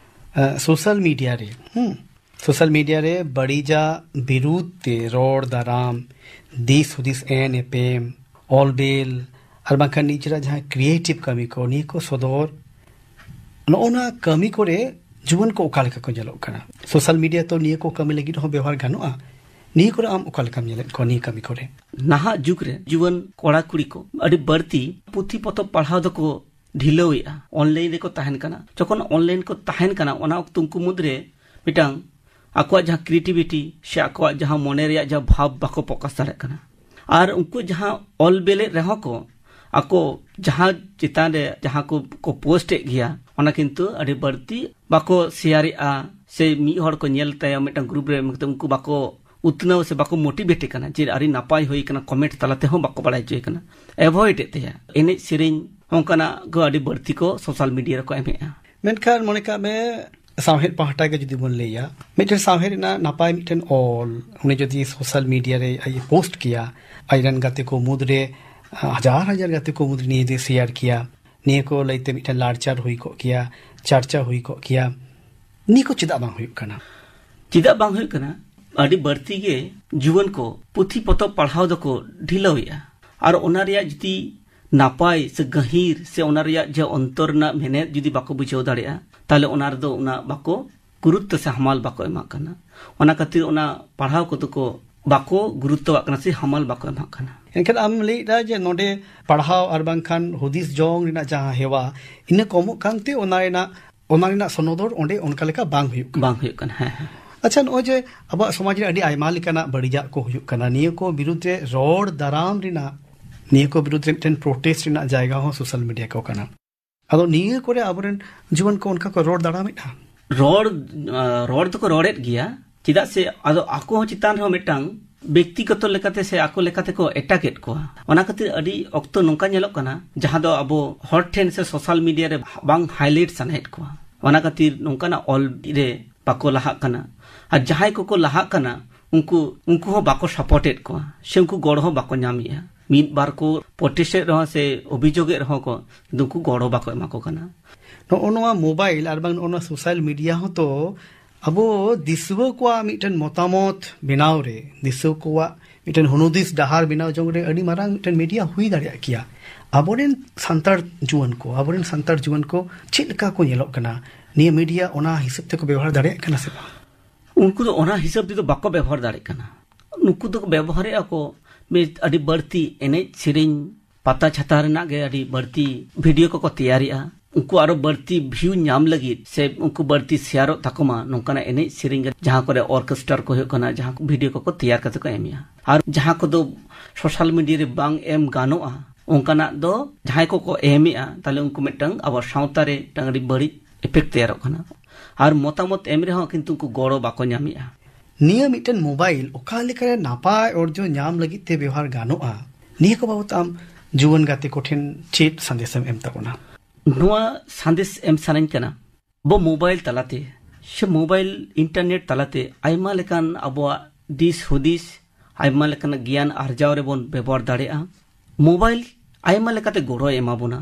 ᱟ, ᱥᱳᱥᱟᱞ ᱢᱤᱰᱤᱭᱟ ᱨᱮ, ᱦᱩᱸ, ᱥᱳᱥᱟᱞ ᱢᱤᱰᱤᱭᱟ ᱨᱮ ᱵᱟᱹᱲᱤᱡᱟᱜ ᱵᱤᱨᱩᱫᱷ ᱛᱮ ᱨᱚᱲ ᱫᱟᱨᱟᱢ, ᱫᱤᱥ ᱦᱩᱫᱤᱥ ᱮᱱ ᱮᱯᱮᱢ, ᱚᱞ ᱵᱮᱞ, ᱟᱨ ᱵᱟᱝᱠᱷᱟᱱ ᱱᱤᱡᱮᱨᱟᱜ ᱡᱟᱦᱟᱸ ᱠᱨᱤᱭᱮᱴᱤᱵᱷ ᱠᱟᱹᱢᱤ ᱠᱚ, ᱱᱤᱭᱟᱹ ᱠᱚ ᱥᱚᱫᱚᱨ, ᱱᱚᱜᱼᱚ ᱱᱟ ᱠᱟᱹᱢᱤ ᱠᱚᱨᱮ ᱡᱩᱣᱟᱹᱱ ᱠᱚ ᱚᱠᱟ ᱞᱮᱠᱟ ᱠᱚ ᱧᱮᱞᱚᱜ ᱠᱟᱱᱟ? ᱥᱳᱥᱟᱞ ᱢᱤᱰᱤᱭᱟ ᱛᱚ ᱱᱤᱭᱟᱹ ᱠᱚ ᱠᱟᱹᱢᱤ ᱞᱟᱹᱜᱤᱫ ᱦᱚᱸ ᱵᱮᱣᱦᱟᱨ ᱜᱟᱱᱚᱜᱼᱟ᱾ ᱱᱤᱭᱟᱹ ᱠᱚᱨᱮ ᱟᱢ ᱚᱠᱟ ᱞᱮᱠᱟᱢ ᱧᱮᱞᱮᱫ ᱠᱚᱣᱟ ᱱᱤᱭᱟᱹ ᱠᱟᱹᱢᱤ ᱠᱚᱨᱮ? ᱱᱟᱦᱟᱜ ᱡᱩᱜᱽ ᱨᱮ ᱡᱩᱣᱟᱹᱱ ᱠᱚᱲᱟ ᱠᱩᱲᱤ ᱠᱚ ᱟᱹᱰᱤ ᱵᱟᱹᱲᱛᱤ ᱯᱩᱛᱷᱤ ᱯᱚᱛᱚᱵ ᱯᱟᱲᱦᱟᱣ ᱫᱚᱠᱚ ᱰᱷᱤᱞᱟᱹᱣᱮᱫᱼᱟ, ᱚᱱᱞᱟᱭᱤᱱ ᱨᱮᱠᱚ ᱛᱟᱦᱮᱱ ᱠᱟᱱᱟ᱾ ᱡᱚᱠᱷᱚᱱ ᱚᱱᱞᱟᱭᱤᱱ ᱠᱚ ᱛᱟᱦᱮᱱ ᱠᱟᱱᱟ, ᱚᱱᱟ ᱚᱠᱛᱚ ᱩᱱᱠᱩ ᱢᱩᱫᱽᱨᱮ ᱢᱤᱫᱴᱟᱝ ᱟᱠᱚᱣᱟᱜ ᱡᱟᱦᱟᱸ ᱠᱨᱤᱭᱮᱴᱤᱵᱷᱤᱴᱤ ᱥᱮ ᱟᱠᱚᱣᱟᱜ ᱡᱟᱦᱟᱸ ᱢᱚᱱᱮ ᱨᱮᱭᱟᱜ ᱡᱟᱦᱟᱸ ᱵᱷᱟᱵᱽ ᱵᱟᱠᱚ ᱯᱨᱚᱠᱟᱥ ᱫᱟᱲᱮᱭᱟᱜ ᱠᱟᱱᱟ᱾ ᱟᱨ ᱩᱱᱠᱩ ᱡᱟᱦᱟᱸ ᱚᱞ ᱵᱮᱞᱮᱫ ᱨᱮᱦᱚᱸ ᱠᱚ, ᱟᱠᱚ ᱡᱟᱦᱟᱸ ᱪᱮᱛᱟᱱ ᱨᱮ ᱡᱟᱦᱟᱸ ᱠᱚ, ᱠᱚ ᱯᱳᱥᱴ ᱮᱫ ᱜᱮᱭᱟ, ᱚᱱᱟ ᱠᱤᱱᱛᱩ ᱟᱹᱰᱤ ᱵᱟᱹᱲᱛᱤ ᱵᱟᱠᱚ ᱥᱮᱭᱟᱨᱮᱫᱼᱟ, ᱥᱮ ᱢᱤᱫ ᱦᱚᱲ ᱠᱚ ᱧᱮᱞ ᱛᱟᱭᱟ ᱢᱤᱫᱴᱟᱝ ᱜᱨᱩᱯ ᱨᱮ, ᱢᱮᱱᱛᱮ ᱩᱱᱠᱩ ᱵᱟᱠᱚ ᱩᱛᱱᱟᱹᱣ ᱥᱮ ᱵᱟᱠᱚ ᱢᱳᱴᱤᱵᱷᱮᱴ ᱠᱟᱱᱟ ᱡᱮ ᱟᱹᱰᱤ ᱱᱟᱯᱟᱭ ᱦᱩᱭ ᱠᱟᱱᱟ, ᱠᱚᱢᱮᱱᱴ ᱛᱟᱞᱟ ᱛᱮᱦᱚᱸ ᱵᱟᱠᱚ ᱵᱟᱲᱟᱭ ᱦᱚᱪᱚᱭ ᱠᱟᱱᱟ, ᱮᱵᱷᱚᱭᱮᱰ ᱮᱫ ᱛᱟᱭᱟ᱾ ᱮᱱᱮᱡ ᱥᱮᱨᱮᱧ ᱚᱱᱠᱟᱱᱟᱜ ᱠᱚ ᱟᱹᱰᱤ ᱵᱟᱹᱲᱛᱤ ᱠᱚ ᱥᱳᱥᱟᱞ ᱢᱤᱰᱤᱭᱟ ᱨᱮᱠᱚ ᱮᱢᱮᱫᱼᱟ᱾ ᱢᱮᱱᱠᱷᱟᱱ ᱢᱚᱱᱮ ᱠᱟᱜ ᱢᱮ, ᱥᱟᱶᱦᱮᱫ ᱯᱟᱦᱴᱟ ᱜᱮ ᱡᱩᱫᱤ ᱵᱚᱱ ᱞᱟᱹᱭᱟ, ᱢᱤᱫᱴᱮᱱ ᱥᱟᱶᱦᱮᱫ ᱨᱮᱱᱟᱜ ᱱᱟᱯᱟᱭ ᱢᱤᱫᱴᱮᱱ ᱚᱞ, ᱩᱱᱤ ᱡᱩᱫᱤ ᱥᱳᱥᱟᱞ ᱢᱤᱰᱤᱭᱟ ᱨᱮ ᱟᱡ ᱮ ᱯᱳᱥᱴ ᱠᱮᱭᱟ, ᱟᱡᱨᱮᱱ ᱜᱟᱛᱮ ᱠᱚ ᱢᱩᱫᱽᱨᱮ, ᱦᱟᱡᱟᱨ ᱦᱟᱡᱟᱨ ᱜᱟᱛᱮ ᱠᱚ ᱢᱩᱫᱽᱨᱮ ᱱᱤᱭᱟᱹ ᱡᱩᱫᱤ ᱥᱮᱭᱟᱨ ᱠᱮᱭᱟ, ᱱᱤᱭᱟᱹ ᱠᱚ ᱞᱟᱹᱭᱛᱮ ᱢᱤᱫᱴᱮᱱ ᱞᱟᱲᱪᱟᱲ ᱦᱩᱭ ᱠᱚᱜ ᱠᱮᱭᱟ, ᱪᱟᱨᱪᱟ ᱦᱩᱭ ᱠᱚᱜ ᱠᱮᱭᱟ, ᱱᱤᱭᱟᱹ ᱠᱚ ᱪᱮᱫᱟᱜ ᱵᱟᱝ ᱦᱩᱭᱩᱜ ᱠᱟᱱᱟ? ᱪᱮᱫᱟᱜ ᱵᱟᱝ ᱦᱩᱭᱩᱜ ᱠᱟᱱᱟ? ᱟᱹᱰᱤ ᱵᱟᱹᱲᱛᱤ ᱜᱮ ᱡᱩᱣᱟᱹᱱ ᱠᱚ ᱯᱩᱛᱷᱤ ᱯᱚᱛᱚᱵ ᱯᱟᱲᱦᱟᱣ ᱫᱚᱠᱚ ᱰᱷᱤᱞᱟᱹᱣᱮᱫᱼᱟ, ᱟᱨ ᱚᱱᱟ ᱨᱮᱭᱟᱜ ᱡᱩᱫᱤ ᱱᱟᱯᱟᱭ ᱥᱮ ᱜᱟᱹᱦᱤᱨ ᱥᱮ ᱚᱱᱟ ᱨᱮᱭᱟᱜ ᱡᱮ ᱚᱱᱛᱚᱨ ᱨᱮᱱᱟᱜ ᱢᱮᱱᱮᱛ ᱡᱩᱫᱤ ᱵᱟᱠᱚ ᱵᱩᱡᱷᱟᱹᱣ ᱫᱟᱲᱮᱭᱟᱜᱼᱟ, ᱛᱟᱦᱞᱮ ᱚᱱᱟ ᱨᱮᱫᱚ ᱚᱱᱟ ᱵᱟᱠᱚ ᱜᱩᱨᱩᱛᱛᱚ ᱥᱮ ᱦᱟᱢᱟᱞ ᱵᱟᱠᱚ ᱮᱢᱟᱜ ᱠᱟᱱᱟ᱾ ᱚᱱᱟ ᱠᱷᱟᱹᱛᱤᱨ ᱚᱱᱟ ᱯᱟᱲᱦᱟᱣ ᱠᱚᱫᱚ ᱠᱚ ᱵᱟᱠᱚ ᱜᱩᱨᱩᱛᱛᱚᱣᱟᱜ ᱠᱟᱱᱟ ᱥᱮ ᱦᱟᱢᱟᱞ ᱵᱟᱠᱚ ᱮᱢᱟᱜ ᱠᱟᱱᱟ᱾ ᱮᱱᱠᱷᱟᱱ ᱟᱢ ᱞᱟᱹᱭᱮᱫᱟ ᱡᱮ ᱱᱚᱰᱮ ᱯᱟᱲᱦᱟᱣ ᱟᱨ ᱵᱟᱝᱠᱷᱟᱱ ᱦᱩᱫᱤᱥ ᱡᱚᱝ ᱨᱮᱱᱟᱜ ᱡᱟᱦᱟᱸ ᱦᱮᱣᱟ, ᱤᱱᱟᱹ ᱠᱚᱢᱚᱜ ᱠᱟᱱᱛᱮ ᱚᱱᱟ ᱨᱮᱱᱟᱜ, ᱚᱱᱟ ᱨᱮᱱᱟᱜ ᱥᱚᱱᱚᱫᱚᱨ ᱚᱸᱰᱮ ᱚᱱᱠᱟ ᱞᱮᱠᱟ ᱵᱟᱝ ᱦᱩᱭᱩᱜ ᱠᱟᱱᱟ᱾ ᱵᱟᱝ ᱦᱩᱭᱩᱜ ᱠᱟᱱᱟ, ᱦᱮᱸ, ᱦᱮᱸ᱾ ᱟᱪᱪᱷᱟ, ᱱᱚᱜᱼᱚᱭ ᱡᱮ ᱟᱵᱚᱣᱟᱜ ᱥᱚᱢᱟᱡᱽ ᱨᱮ ᱟᱹᱰᱤ ᱟᱭᱢᱟ ᱞᱮᱠᱟᱱᱟᱜ ᱵᱟᱹᱲᱤᱡᱟᱜ ᱠᱚ ᱦᱩᱭᱩᱜ ᱠᱟᱱᱟ, ᱱᱤᱭᱟᱹ ᱠᱚ ᱵᱤᱨᱩᱫᱽ ᱨᱮ ᱨᱚᱲ ᱫᱟᱨᱟᱢ ᱨᱮᱱᱟᱜ, ᱱᱤᱭᱟᱹ ᱠᱚ ᱵᱤᱨᱩᱫᱽ ᱨᱮ ᱢᱤᱫᱴᱮᱱ ᱯᱨᱚᱴᱮᱥᱴ ᱨᱮᱱᱟᱜ ᱡᱟᱭᱜᱟ ᱦᱚᱸ ᱥᱳᱥᱟᱞ ᱢᱤᱰᱤᱭᱟ ᱠᱚ ᱠᱟᱱᱟ᱾ ᱟᱫᱚ ᱱᱤᱭᱟᱹ ᱠᱚᱨᱮ ᱟᱵᱚᱨᱮᱱ ᱡᱩᱣᱟᱹᱱ ᱠᱚ ᱚᱱᱠᱟ ᱠᱚ ᱨᱚᱲ ᱫᱟᱲᱟᱢᱮᱫᱼᱟ? ᱨᱚᱲ, ᱟ, ᱨᱚᱲ ᱫᱚᱠᱚ ᱨᱚᱲᱮᱫ ᱜᱮᱭᱟ, ᱪᱮᱫᱟᱜ ᱥᱮ ᱟᱫᱚ ᱟᱠᱚ ᱦᱚᱸ ᱪᱮᱛᱟᱱ ᱨᱮᱦᱚᱸ ᱢᱤᱫᱴᱟᱝ ᱵᱮᱠᱛᱤᱜᱚᱛᱚ ᱞᱮᱠᱟᱛᱮ ᱥᱮ ᱟᱠᱚ ᱞᱮᱠᱟᱛᱮ ᱠᱚ ᱮᱴᱟᱜᱮᱫ ᱠᱚᱣᱟ᱾ ᱚᱱᱟ ᱠᱷᱟᱹᱛᱤᱨ ᱟᱹᱰᱤ ᱚᱠᱛᱚ ᱱᱚᱝᱠᱟ ᱧᱮᱞᱚᱜ ᱠᱟᱱᱟ, ᱡᱟᱦᱟᱸ ᱫᱚ ᱟᱵᱚ ᱦᱚᱲ ᱴᱷᱮᱱ ᱥᱮ ᱥᱳᱥᱟᱞ ᱢᱤᱰᱤᱭᱟ ᱨᱮ ᱵᱟᱝ ᱦᱟᱭᱞᱟᱭᱤᱴ ᱥᱟᱱᱟᱭᱮᱫ ᱠᱚᱣᱟ᱾ ᱚᱱᱟ ᱠᱷᱟᱹᱛᱤᱨ ᱱᱚᱝᱠᱟᱱᱟᱜ ᱚᱞ ᱨᱮ ᱵᱟᱠᱚ ᱞᱟᱦᱟᱜ ᱠᱟᱱᱟ᱾ ᱟᱨ ᱡᱟᱦᱟᱸᱭ ᱠᱚᱠᱚ ᱞᱟᱦᱟᱜ ᱠᱟᱱᱟ, ᱩᱱᱠᱩ, ᱩᱱᱠᱩ ᱦᱚᱸ ᱵᱟᱠᱚ ᱥᱟᱯᱳᱨᱴᱮᱫ ᱠᱚᱣᱟ ᱥᱮ ᱩᱱᱠᱩ ᱜᱚᱲᱚ ᱦᱚᱸ ᱵᱟᱠᱚ ᱧᱟᱢᱮᱫᱼᱟ᱾ ᱢᱤᱫ ᱵᱟᱨ ᱠᱚ ᱯᱨᱚᱴᱮᱥᱴᱮᱫ ᱨᱮᱦᱚᱸ ᱥᱮ ᱚᱵᱷᱤᱡᱳᱜᱮᱫ ᱨᱮᱦᱚᱸ ᱠᱚ, ᱠᱤᱱᱛᱩ ᱩᱱᱠᱩ ᱜᱚᱲᱚ ᱵᱟᱠᱚ ᱮᱢᱟ ᱠᱚ ᱠᱟᱱᱟ᱾ ᱱᱚᱜᱼᱚ ᱱᱚᱣᱟ ᱢᱳᱵᱟᱭᱤᱞ ᱟᱨ ᱵᱟᱝ ᱱᱚᱜᱼᱚ ᱱᱚᱣᱟ ᱥᱳᱥᱟᱞ ᱢᱤᱰᱤᱭᱟ ᱦᱚᱸᱛᱚ ᱟᱵᱚ ᱫᱤᱥᱩᱣᱟᱹ ᱠᱚᱣᱟᱜ ᱢᱤᱫᱴᱮᱱ ᱢᱚᱛᱟᱢᱚᱛ ᱵᱮᱱᱟᱣ ᱨᱮ, ᱫᱤᱥᱩᱣᱟᱹ ᱠᱚᱣᱟᱜ ᱢᱤᱫᱴᱮᱱ ᱦᱩᱱᱩᱫᱤᱥ ᱰᱟᱦᱟᱨ ᱵᱮᱱᱟᱣ ᱡᱚᱝ ᱨᱮ ᱟᱹᱰᱤ ᱢᱟᱨᱟᱝ ᱢᱤᱫᱴᱮᱱ ᱢᱤᱰᱤᱭᱟ ᱦᱩᱭ ᱫᱟᱲᱮᱭᱟᱜ ᱠᱮᱭᱟ᱾ ᱟᱵᱚᱨᱮᱱ ᱥᱟᱱᱛᱟᱲ ᱡᱩᱣᱟᱹᱱ ᱠᱚ, ᱟᱵᱚᱨᱮᱱ ᱥᱟᱱᱛᱟᱲ ᱡᱩᱣᱟᱹᱱ ᱠᱚ ᱪᱮᱫ ᱞᱮᱠᱟ ᱠᱚ ᱧᱮᱞᱚᱜ ᱠᱟᱱᱟ? ᱱᱤᱭᱟᱹ ᱢᱤᱰᱤᱭᱟ ᱚᱱᱟ ᱦᱤᱥᱟᱹᱵ ᱛᱮᱠᱚ ᱵᱮᱵᱚᱦᱟᱨ ᱫᱟᱲᱮᱭᱟᱜ ᱠᱟᱱᱟ ᱥᱮ ᱵᱟᱝ? ᱩᱱᱠᱩ ᱫᱚ ᱚᱱᱟ ᱦᱤᱥᱟᱹᱵ ᱛᱮᱫᱚ ᱵᱟᱠᱚ ᱵᱮᱵᱚᱦᱟᱨ ᱫᱟᱲᱮᱭᱟᱜ ᱠᱟᱱᱟ᱾ ᱱᱩᱠᱩ ᱫᱚᱠᱚ ᱵᱮᱵᱚᱦᱟᱨᱮᱫᱼᱟ ᱠᱚ ᱢᱤᱫ ᱟᱹᱰᱤ ᱵᱟᱹᱲᱛᱤ ᱮᱱᱮᱡ ᱥᱮᱨᱮᱧ, ᱯᱟᱛᱟ ᱪᱷᱟᱛᱟ ᱨᱮᱱᱟᱜ ᱜᱮ ᱟᱹᱰᱤ ᱵᱟᱹᱲᱛᱤ ᱵᱷᱤᱰᱤᱭᱳ ᱠᱚᱠᱚ ᱛᱮᱭᱟᱨᱮᱜᱼᱟ᱾ ᱩᱱᱠᱩ ᱟᱨᱚ ᱵᱟᱹᱲᱛᱤ ᱵᱷᱤᱭᱩ ᱧᱟᱢ ᱞᱟᱹᱜᱤᱫ ᱥᱮ ᱩᱱᱠᱩ ᱵᱟᱹᱲᱛᱤ ᱥᱮᱭᱟᱨᱚᱜ ᱛᱟᱠᱚ ᱢᱟ, ᱱᱚᱝᱠᱟᱱᱟᱜ ᱮᱱᱮᱡ ᱥᱮᱨᱮᱧ ᱨᱮ ᱡᱟᱦᱟᱸ ᱠᱚᱨᱮ ᱚᱨᱠᱮᱥᱴᱟᱨ ᱠᱚ ᱦᱩᱭᱩᱜ ᱠᱟᱱᱟ, ᱡᱟᱦᱟᱸ ᱠᱚ ᱵᱷᱤᱰᱤᱭᱳ ᱠᱚᱠᱚ ᱛᱮᱭᱟᱨ ᱠᱟᱛᱮ ᱠᱚ ᱮᱢᱮᱜᱼᱟ᱾ ᱟᱨ ᱡᱟᱦᱟᱸ ᱠᱚᱫᱚ ᱥᱳᱥᱟᱞ ᱢᱤᱰᱤᱭᱟ ᱨᱮ ᱵᱟᱝ ᱮᱢ ᱜᱟᱱᱚᱜᱼᱟ, ᱚᱱᱠᱟᱱᱟᱜ ᱫᱚ ᱡᱟᱦᱟᱸᱭ ᱠᱚᱠᱚ ᱮᱢᱮᱜᱼᱟ, ᱛᱟᱦᱞᱮ ᱩᱱᱠᱩ ᱢᱤᱫᱴᱟᱝ ᱟᱵᱚ ᱥᱟᱶᱛᱟ ᱨᱮ ᱢᱤᱫᱴᱟᱝ ᱟᱹᱰᱤ ᱵᱟᱹᱲᱤᱡ ᱤᱯᱷᱮᱠᱴ ᱛᱮᱭᱟᱨᱚᱜ ᱠᱟᱱᱟ᱾ ᱟᱨ ᱢᱚᱛᱟᱢᱚᱛ ᱮᱢ ᱨᱮᱦᱚᱸ ᱠᱤᱱᱛᱩ ᱩᱱᱠᱩ ᱜᱚᱲᱚ ᱵᱟᱠᱚ ᱧᱟᱢᱮᱜᱼᱟ᱾ ᱱᱤᱭᱟᱹ ᱢᱤᱫᱴᱮᱱ ᱢᱳᱵᱟᱭᱤᱞ ᱚᱠᱟ ᱞᱮᱠᱟᱨᱮ ᱱᱟᱯᱟᱭ ᱚᱨᱡᱚ ᱧᱟᱢ ᱞᱟᱹᱜᱤᱫ ᱛᱮ ᱵᱮᱣᱦᱟᱨ ᱜᱟᱱᱚᱜᱼᱟ, ᱱᱤᱭᱟᱹ ᱠᱚ ᱵᱟᱵᱚᱛ ᱟᱢ ᱡᱩᱣᱟᱹᱱ ᱜᱟᱛᱮ ᱠᱚᱴᱷᱮᱱ ᱪᱮᱫ ᱥᱟᱸᱫᱮᱥᱮᱢ ᱮᱢ ᱛᱟᱵᱚᱱᱟ? ᱱᱚᱣᱟ ᱥᱟᱸᱫᱮᱥ ᱮᱢ ᱥᱟᱱᱟᱧ ᱠᱟᱱᱟ, ᱟᱵᱚ ᱢᱳᱵᱟᱭᱤᱞ ᱛᱟᱞᱟᱛᱮ ᱥᱮ ᱢᱳᱵᱟᱭᱤᱞ ᱤᱱᱴᱟᱨᱱᱮᱴ ᱛᱟᱞᱟᱛᱮ ᱟᱭᱢᱟ ᱞᱮᱠᱟᱱ ᱟᱵᱚᱣᱟᱜ ᱫᱤᱥ ᱦᱩᱫᱤᱥ, ᱟᱭᱢᱟ ᱞᱮᱠᱟᱱᱟᱜ ᱜᱮᱭᱟᱱ ᱟᱨᱡᱟᱣ ᱨᱮᱵᱚᱱ ᱵᱮᱵᱚᱦᱟᱨ ᱫᱟᱲᱮᱭᱟᱜᱼᱟ᱾ ᱢᱳᱵᱟᱭᱤᱞ ᱟᱭᱢᱟ ᱞᱮᱠᱟᱛᱮ ᱜᱚᱲᱚᱭ ᱮᱢᱟ ᱵᱚᱱᱟ,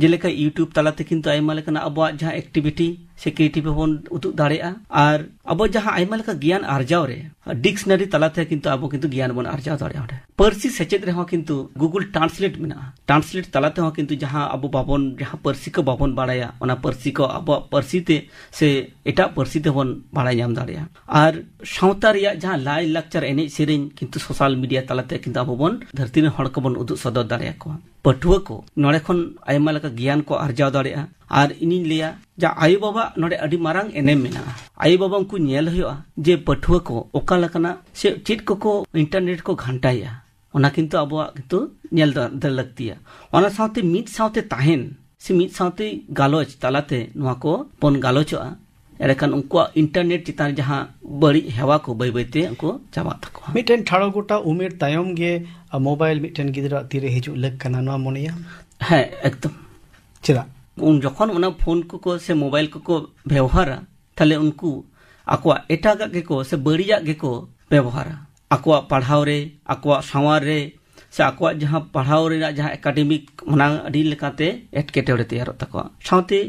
ᱡᱮᱞᱮᱠᱟ YouTube ᱛᱟᱞᱟᱛᱮ ᱠᱤᱱᱛᱩ ᱟᱭᱢᱟ ᱞᱮᱠᱟᱱᱟᱜ ᱟᱵᱚᱣᱟᱜ ᱡᱟᱦᱟᱸ ᱮᱠᱴᱤᱵᱷᱤᱴᱤ ᱥᱮ ᱠᱨᱤᱭᱮᱴᱤᱵᱷ ᱦᱚᱸᱵᱚᱱ ᱩᱫᱩᱜ ᱫᱟᱲᱮᱭᱟᱜᱼᱟ᱾ ᱟᱨ ᱟᱵᱚ ᱡᱟᱦᱟᱸ ᱟᱭᱢᱟ ᱞᱮᱠᱟ ᱜᱮᱭᱟᱱ ᱟᱨᱡᱟᱣ ᱨᱮ ᱰᱤᱠᱥᱱᱟᱨᱤ ᱛᱟᱞᱟᱛᱮ ᱠᱤᱱᱛᱩ ᱟᱵᱚ ᱠᱤᱱᱛᱩ ᱜᱮᱭᱟᱱ ᱵᱚᱱ ᱟᱨᱡᱟᱣ ᱫᱟᱲᱮᱭᱟᱜᱼᱟ᱾ ᱚᱸᱰᱮ ᱯᱟᱹᱨᱥᱤ ᱥᱮᱪᱮᱫ ᱨᱮᱦᱚᱸ ᱠᱤᱱᱛᱩ ᱜᱩᱜᱩᱞ ᱴᱨᱟᱱᱥᱞᱮᱴ ᱢᱮᱱᱟᱜᱼᱟ᱾ ᱴᱨᱟᱱᱥᱞᱮᱴ ᱛᱟᱞᱟ ᱛᱮᱦᱚᱸ ᱠᱤᱱᱛᱩ ᱡᱟᱦᱟᱸ ᱟᱵᱚ ᱵᱟᱵᱚᱱ, ᱡᱟᱦᱟᱸ ᱯᱟᱹᱨᱥᱤ ᱠᱚ ᱵᱟᱵᱚᱱ ᱵᱟᱲᱟᱭᱟ, ᱚᱱᱟ ᱯᱟᱹᱨᱥᱤ ᱠᱚ ᱟᱵᱚᱣᱟᱜ ᱯᱟᱹᱨᱥᱤ ᱛᱮ ᱥᱮ ᱮᱴᱟᱜ ᱯᱟᱹᱨᱥᱤ ᱛᱮᱵᱚᱱ ᱵᱟᱲᱟᱭ ᱧᱟᱢ ᱫᱟᱲᱮᱭᱟᱜᱼᱟ᱾ ᱟᱨ ᱥᱟᱶᱛᱟ ᱨᱮᱭᱟᱜ ᱡᱟᱦᱟᱸ ᱞᱟᱭ ᱞᱟᱠᱪᱟᱨ, ᱮᱱᱮᱡ ᱥᱮᱨᱮᱧ ᱠᱤᱱᱛᱩ ᱥᱳᱥᱟᱞ ᱢᱤᱰᱤᱭᱟ ᱛᱟᱞᱟᱛᱮ ᱠᱤᱱᱛᱩ ᱟᱵᱚ ᱵᱚᱱ ᱫᱷᱟᱹᱨᱛᱤ ᱨᱮᱱ ᱦᱚᱲ ᱠᱚᱵᱚᱱ ᱩᱫᱩᱜ ᱥᱚᱫᱚᱨ ᱫᱟᱲᱮᱭᱟᱠᱚᱣᱟ᱾ ᱯᱟᱹᱴᱷᱩᱣᱟᱹ ᱠᱚ ᱱᱚᱰᱮ ᱠᱷᱚᱱ ᱟᱭᱢᱟ ᱞᱮᱠᱟ ᱜᱮᱭᱟᱱ ᱠᱚ ᱟᱨᱡᱟᱣ ᱫᱟᱲᱮᱭᱟᱜᱼᱟ᱾ ᱟᱨ ᱤᱧᱤᱧ ᱞᱟᱹᱭᱟ ᱡᱮ ᱟᱭᱳᱼᱵᱟᱵᱟ ᱱᱚᱰᱮ ᱟᱹᱰᱤ ᱢᱟᱨᱟᱝ ᱮᱱᱮᱢ ᱢᱮᱱᱟᱜᱼᱟ᱾ ᱟᱭᱳᱼᱵᱟᱵᱟ ᱩᱱᱠᱩ ᱧᱮᱞ ᱦᱩᱭᱩᱜᱼᱟ ᱡᱮ ᱯᱟᱹᱴᱷᱩᱣᱟᱹ ᱠᱚ ᱚᱠᱟ ᱞᱮᱠᱟᱱᱟᱜ ᱥᱮ ᱪᱮᱫ ᱠᱚᱠᱚ ᱤᱱᱴᱟᱨᱱᱮᱴ ᱠᱚ ᱜᱷᱟᱱᱴᱟᱭᱮᱜᱼᱟ, ᱚᱱᱟ ᱠᱤᱱᱛᱩ ᱟᱵᱚᱣᱟᱜ ᱠᱤᱱᱛᱩ ᱧᱮᱞ ᱫᱚ, ᱫᱚ ᱞᱟᱹᱠᱛᱤᱭᱟ᱾ ᱚᱱᱟ ᱥᱟᱶᱛᱮ ᱢᱤᱫ ᱥᱟᱶᱛᱮ ᱛᱟᱦᱮᱱ ᱥᱮ ᱢᱤᱫ ᱥᱟᱶᱛᱮ ᱜᱟᱞᱚᱪ ᱛᱟᱞᱟᱛᱮ ᱱᱚᱣᱟ ᱠᱚ ᱵᱚᱱ ᱜᱟᱞᱚᱪᱚᱜᱼᱟ᱾ ᱮᱸᱰᱮᱠᱷᱟᱱ ᱩᱱᱠᱩᱣᱟᱜ ᱤᱱᱴᱟᱨᱱᱮᱴ ᱪᱮᱛᱟᱱ ᱨᱮ ᱡᱟᱦᱟᱸ ᱵᱟᱹᱲᱤᱡ ᱦᱮᱣᱟ ᱠᱚ ᱵᱟᱹᱭ ᱵᱟᱹᱭᱛᱮ ᱩᱱᱠᱩ ᱪᱟᱵᱟᱜ ᱛᱟᱠᱚᱣᱟ᱾ ᱢᱤᱫᱴᱮᱱ ᱴᱷᱟᱲᱚ ᱜᱚᱴᱟ ᱩᱢᱮᱨ ᱛᱟᱭᱚᱢ ᱜᱮ ᱢᱳᱵᱟᱭᱤᱞ ᱢᱤᱫᱴᱮᱱ ᱜᱤᱫᱽᱨᱟᱹᱣᱟᱜ ᱛᱤᱨᱮ ᱦᱤᱡᱩᱜ ᱞᱟᱹᱠ ᱠᱟᱱᱟ, ᱱᱚᱣᱟ ᱢᱚᱱᱮᱭᱟ? ᱦᱮᱸ, ᱮᱠᱫᱚᱢ᱾ ᱪᱮᱫᱟᱜ? ᱩᱱ ᱡᱚᱠᱷᱚᱱ ᱚᱱᱟ ᱯᱷᱳᱱ ᱠᱚᱠᱚ ᱥᱮ ᱢᱳᱵᱟᱭᱤᱞ ᱠᱚᱠᱚ ᱵᱮᱣᱦᱟᱨᱟ, ᱛᱟᱦᱞᱮ ᱩᱱᱠᱩ ᱟᱠᱚᱣᱟᱜ ᱮᱴᱟᱜᱟᱜ ᱜᱮᱠᱚ ᱥᱮ ᱵᱟᱹᱲᱤᱡᱟᱜ ᱜᱮᱠᱚ ᱵᱮᱵᱚᱦᱟᱨᱟ᱾ ᱟᱠᱚᱣᱟᱜ ᱯᱟᱲᱦᱟᱣ ᱨᱮ, ᱟᱠᱚᱣᱟᱜ ᱥᱟᱶᱟᱨ ᱨᱮ, ᱥᱮ ᱟᱠᱚᱣᱟᱜ ᱡᱟᱦᱟᱸ ᱯᱟᱲᱦᱟᱣ ᱨᱮᱱᱟᱜ ᱡᱟᱦᱟᱸ ᱮᱠᱟᱰᱮᱢᱤᱠ, ᱚᱱᱟ ᱟᱹᱰᱤ ᱞᱮᱠᱟᱛᱮ ᱮᱴᱠᱮᱴᱚᱬᱮ ᱛᱮᱭᱟᱨᱚᱜ ᱛᱟᱠᱚᱣᱟ᱾ ᱥᱟᱶᱛᱮ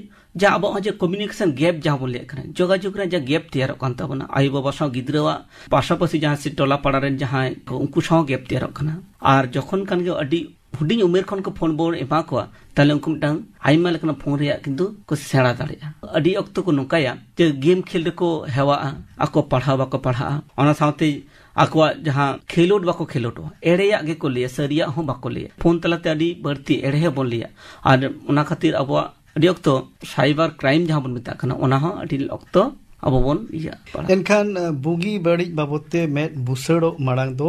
ᱡᱟᱦᱟᱸ ᱟᱵᱚᱣᱟᱜ ᱦᱚᱸ ᱡᱮ ᱠᱚᱢᱤᱭᱩᱱᱤᱠᱮᱥᱚᱱ ᱜᱮᱯ ᱡᱟᱦᱟᱸ ᱵᱚᱱ ᱞᱟᱹᱭᱮᱫ ᱠᱟᱱᱟ, ᱡᱳᱜᱟᱡᱳᱜᱽ ᱨᱮ ᱡᱟᱦᱟᱸ ᱜᱮᱯ ᱛᱮᱭᱟᱨᱚᱜ ᱠᱟᱱ ᱛᱟᱵᱚᱱᱟ, ᱟᱭᱳᱼᱵᱟᱵᱟ ᱥᱟᱶ ᱜᱤᱫᱽᱨᱟᱹᱣᱟᱜ, ᱯᱟᱥᱟᱯᱟᱥᱤ ᱡᱟᱦᱟᱸ ᱥᱮ ᱴᱚᱞᱟ ᱯᱟᱲᱟ ᱨᱮᱱ ᱡᱟᱦᱟᱸᱭ ᱠᱚ, ᱩᱱᱠᱩ ᱥᱟᱶ ᱜᱮᱯ ᱛᱮᱭᱟᱨᱚᱜ ᱠᱟᱱᱟ᱾ ᱟᱨ ᱡᱚᱠᱷᱚᱱ ᱠᱷᱟᱱ ᱜᱮ ᱟᱹᱰᱤ ᱦᱩᱰᱤᱧ ᱩᱢᱮᱨ ᱠᱷᱚᱱ ᱠᱚ ᱯᱷᱳᱱ ᱵᱚᱱ ᱮᱢᱟ ᱠᱚᱣᱟ, ᱛᱟᱦᱞᱮ ᱩᱱᱠᱩ ᱢᱤᱫᱴᱟᱝ ᱟᱭᱢᱟ ᱞᱮᱠᱟᱱᱟᱜ ᱯᱷᱳᱱ ᱨᱮᱭᱟᱜ ᱠᱤᱱᱛᱩ ᱠᱚ ᱥᱮᱬᱟ ᱫᱟᱲᱮᱭᱟᱜᱼᱟ᱾ ᱟᱹᱰᱤ ᱚᱠᱛᱚ ᱠᱚ ᱱᱚᱝᱠᱟᱭᱟ ᱡᱮ ᱜᱮᱢ ᱠᱷᱮᱞ ᱨᱮᱠᱚ ᱦᱮᱣᱟᱜᱼᱟ, ᱟᱠᱚ ᱯᱟᱲᱦᱟᱣ ᱵᱟᱠᱚ ᱯᱟᱲᱦᱟᱜᱼᱟ᱾ ᱚᱱᱟ ᱥᱟᱶᱛᱮ ᱟᱠᱚᱣᱟᱜ ᱡᱟᱦᱟᱸ ᱠᱷᱮᱞᱳᱰ ᱵᱟᱠᱚ ᱠᱷᱮᱞᱳᱰᱚᱜᱼᱟ, ᱮᱲᱮᱭᱟᱜ ᱜᱮᱠᱚ ᱞᱟᱹᱭᱟ, ᱥᱟᱹᱨᱤᱭᱟᱜ ᱦᱚᱸ ᱵᱟᱠᱚ ᱞᱟᱹᱭᱟ᱾ ᱯᱷᱳᱱ ᱛᱟᱞᱟᱛᱮ ᱟᱹᱰᱤ ᱵᱟᱹᱲᱛᱤ ᱮᱲᱮ ᱦᱚᱸ ᱵᱚᱱ ᱞᱟᱹᱭᱟ᱾ ᱟᱨ ᱚᱱᱟ ᱠᱷᱟᱹᱛᱤᱨ ᱟᱵᱚᱣᱟᱜ ᱟᱹᱰᱤ ᱚᱠᱛᱚ ᱥᱟᱭᱵᱟᱨ ᱠᱨᱟᱭᱤᱢ ᱡᱟᱦᱟᱸ ᱵᱚᱱ ᱢᱮᱛᱟᱜ ᱠᱟᱱᱟ, ᱚᱱᱟ ᱦᱚᱸ ᱟᱹᱰᱤ ᱚᱠᱛᱚ ᱟᱵᱚ ᱵᱚᱱ ᱤᱭᱟᱹ ᱯᱟᱲᱟᱜᱼᱟ᱾ ᱮᱱᱠᱷᱟᱱ, ᱟᱸ, ᱵᱩᱜᱤ ᱵᱟᱹᱲᱤᱡ ᱵᱟᱵᱚᱫ ᱛᱮ ᱢᱮᱫ ᱵᱩᱥᱟᱹᱲᱚᱜ ᱢᱟᱲᱟᱝ ᱫᱚ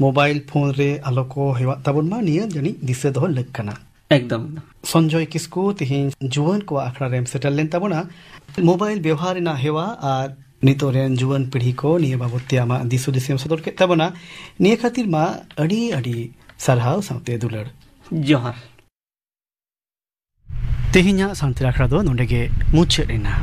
ᱢᱳᱵᱟᱭᱤᱞ ᱯᱷᱳᱱ ᱨᱮ ᱟᱞᱚ ᱠᱚ ᱦᱮᱣᱟᱜ ᱛᱟᱵᱚᱱ ᱢᱟ, ᱱᱤᱭᱟᱹ ᱡᱟᱹᱱᱤᱡ ᱫᱤᱥᱟᱹ ᱫᱚᱦᱚ ᱞᱟᱹᱠ ᱠᱟᱱᱟ᱾ ᱮᱠᱫᱚᱢ, ᱮᱠᱫᱚᱢ᱾ ᱥᱚᱧᱡᱚᱭ ᱠᱤᱥᱠᱩ, ᱛᱮᱦᱮᱧ ᱡᱩᱣᱟᱹᱱ ᱠᱚᱣᱟᱜ ᱟᱠᱷᱲᱟ ᱨᱮᱢ ᱥᱮᱴᱮᱨ ᱞᱮᱱ ᱛᱟᱵᱚᱱᱟ᱾ ᱢᱳᱵᱟᱭᱤᱞ ᱵᱮᱣᱦᱟᱨ ᱨᱮᱱᱟᱜ ᱦᱮᱣᱟ ᱟᱨ ᱱᱤᱛᱚᱜ ᱨᱮᱱ ᱡᱩᱣᱟᱹᱱ ᱯᱤᱲᱦᱤ ᱠᱚ ᱱᱤᱭᱟᱹ ᱵᱟᱵᱚᱫ ᱛᱮ ᱟᱢᱟᱜ ᱫᱤᱥ ᱦᱩᱫᱤᱥ ᱮᱢ ᱥᱚᱫᱚᱨ ᱠᱮᱫ ᱛᱟᱵᱚᱱᱟ, ᱱᱤᱭᱟᱹ ᱠᱷᱟᱹᱛᱤᱨ ᱢᱟ ᱟᱹᱰᱤ ᱟᱹᱰᱤ ᱥᱟᱨᱦᱟᱣ ᱥᱟᱶᱛᱮ ᱫᱩᱞᱟᱹᱲ᱾ ᱡᱚᱦᱟᱨ᱾ ᱛᱮᱦᱮᱧᱟᱜ ᱥᱟᱱᱛᱟᱲ ᱟᱠᱷᱲᱟ ᱫᱚ ᱱᱚᱰᱮ ᱜᱮ ᱢᱩᱪᱟᱹᱫ ᱮᱱᱟ᱾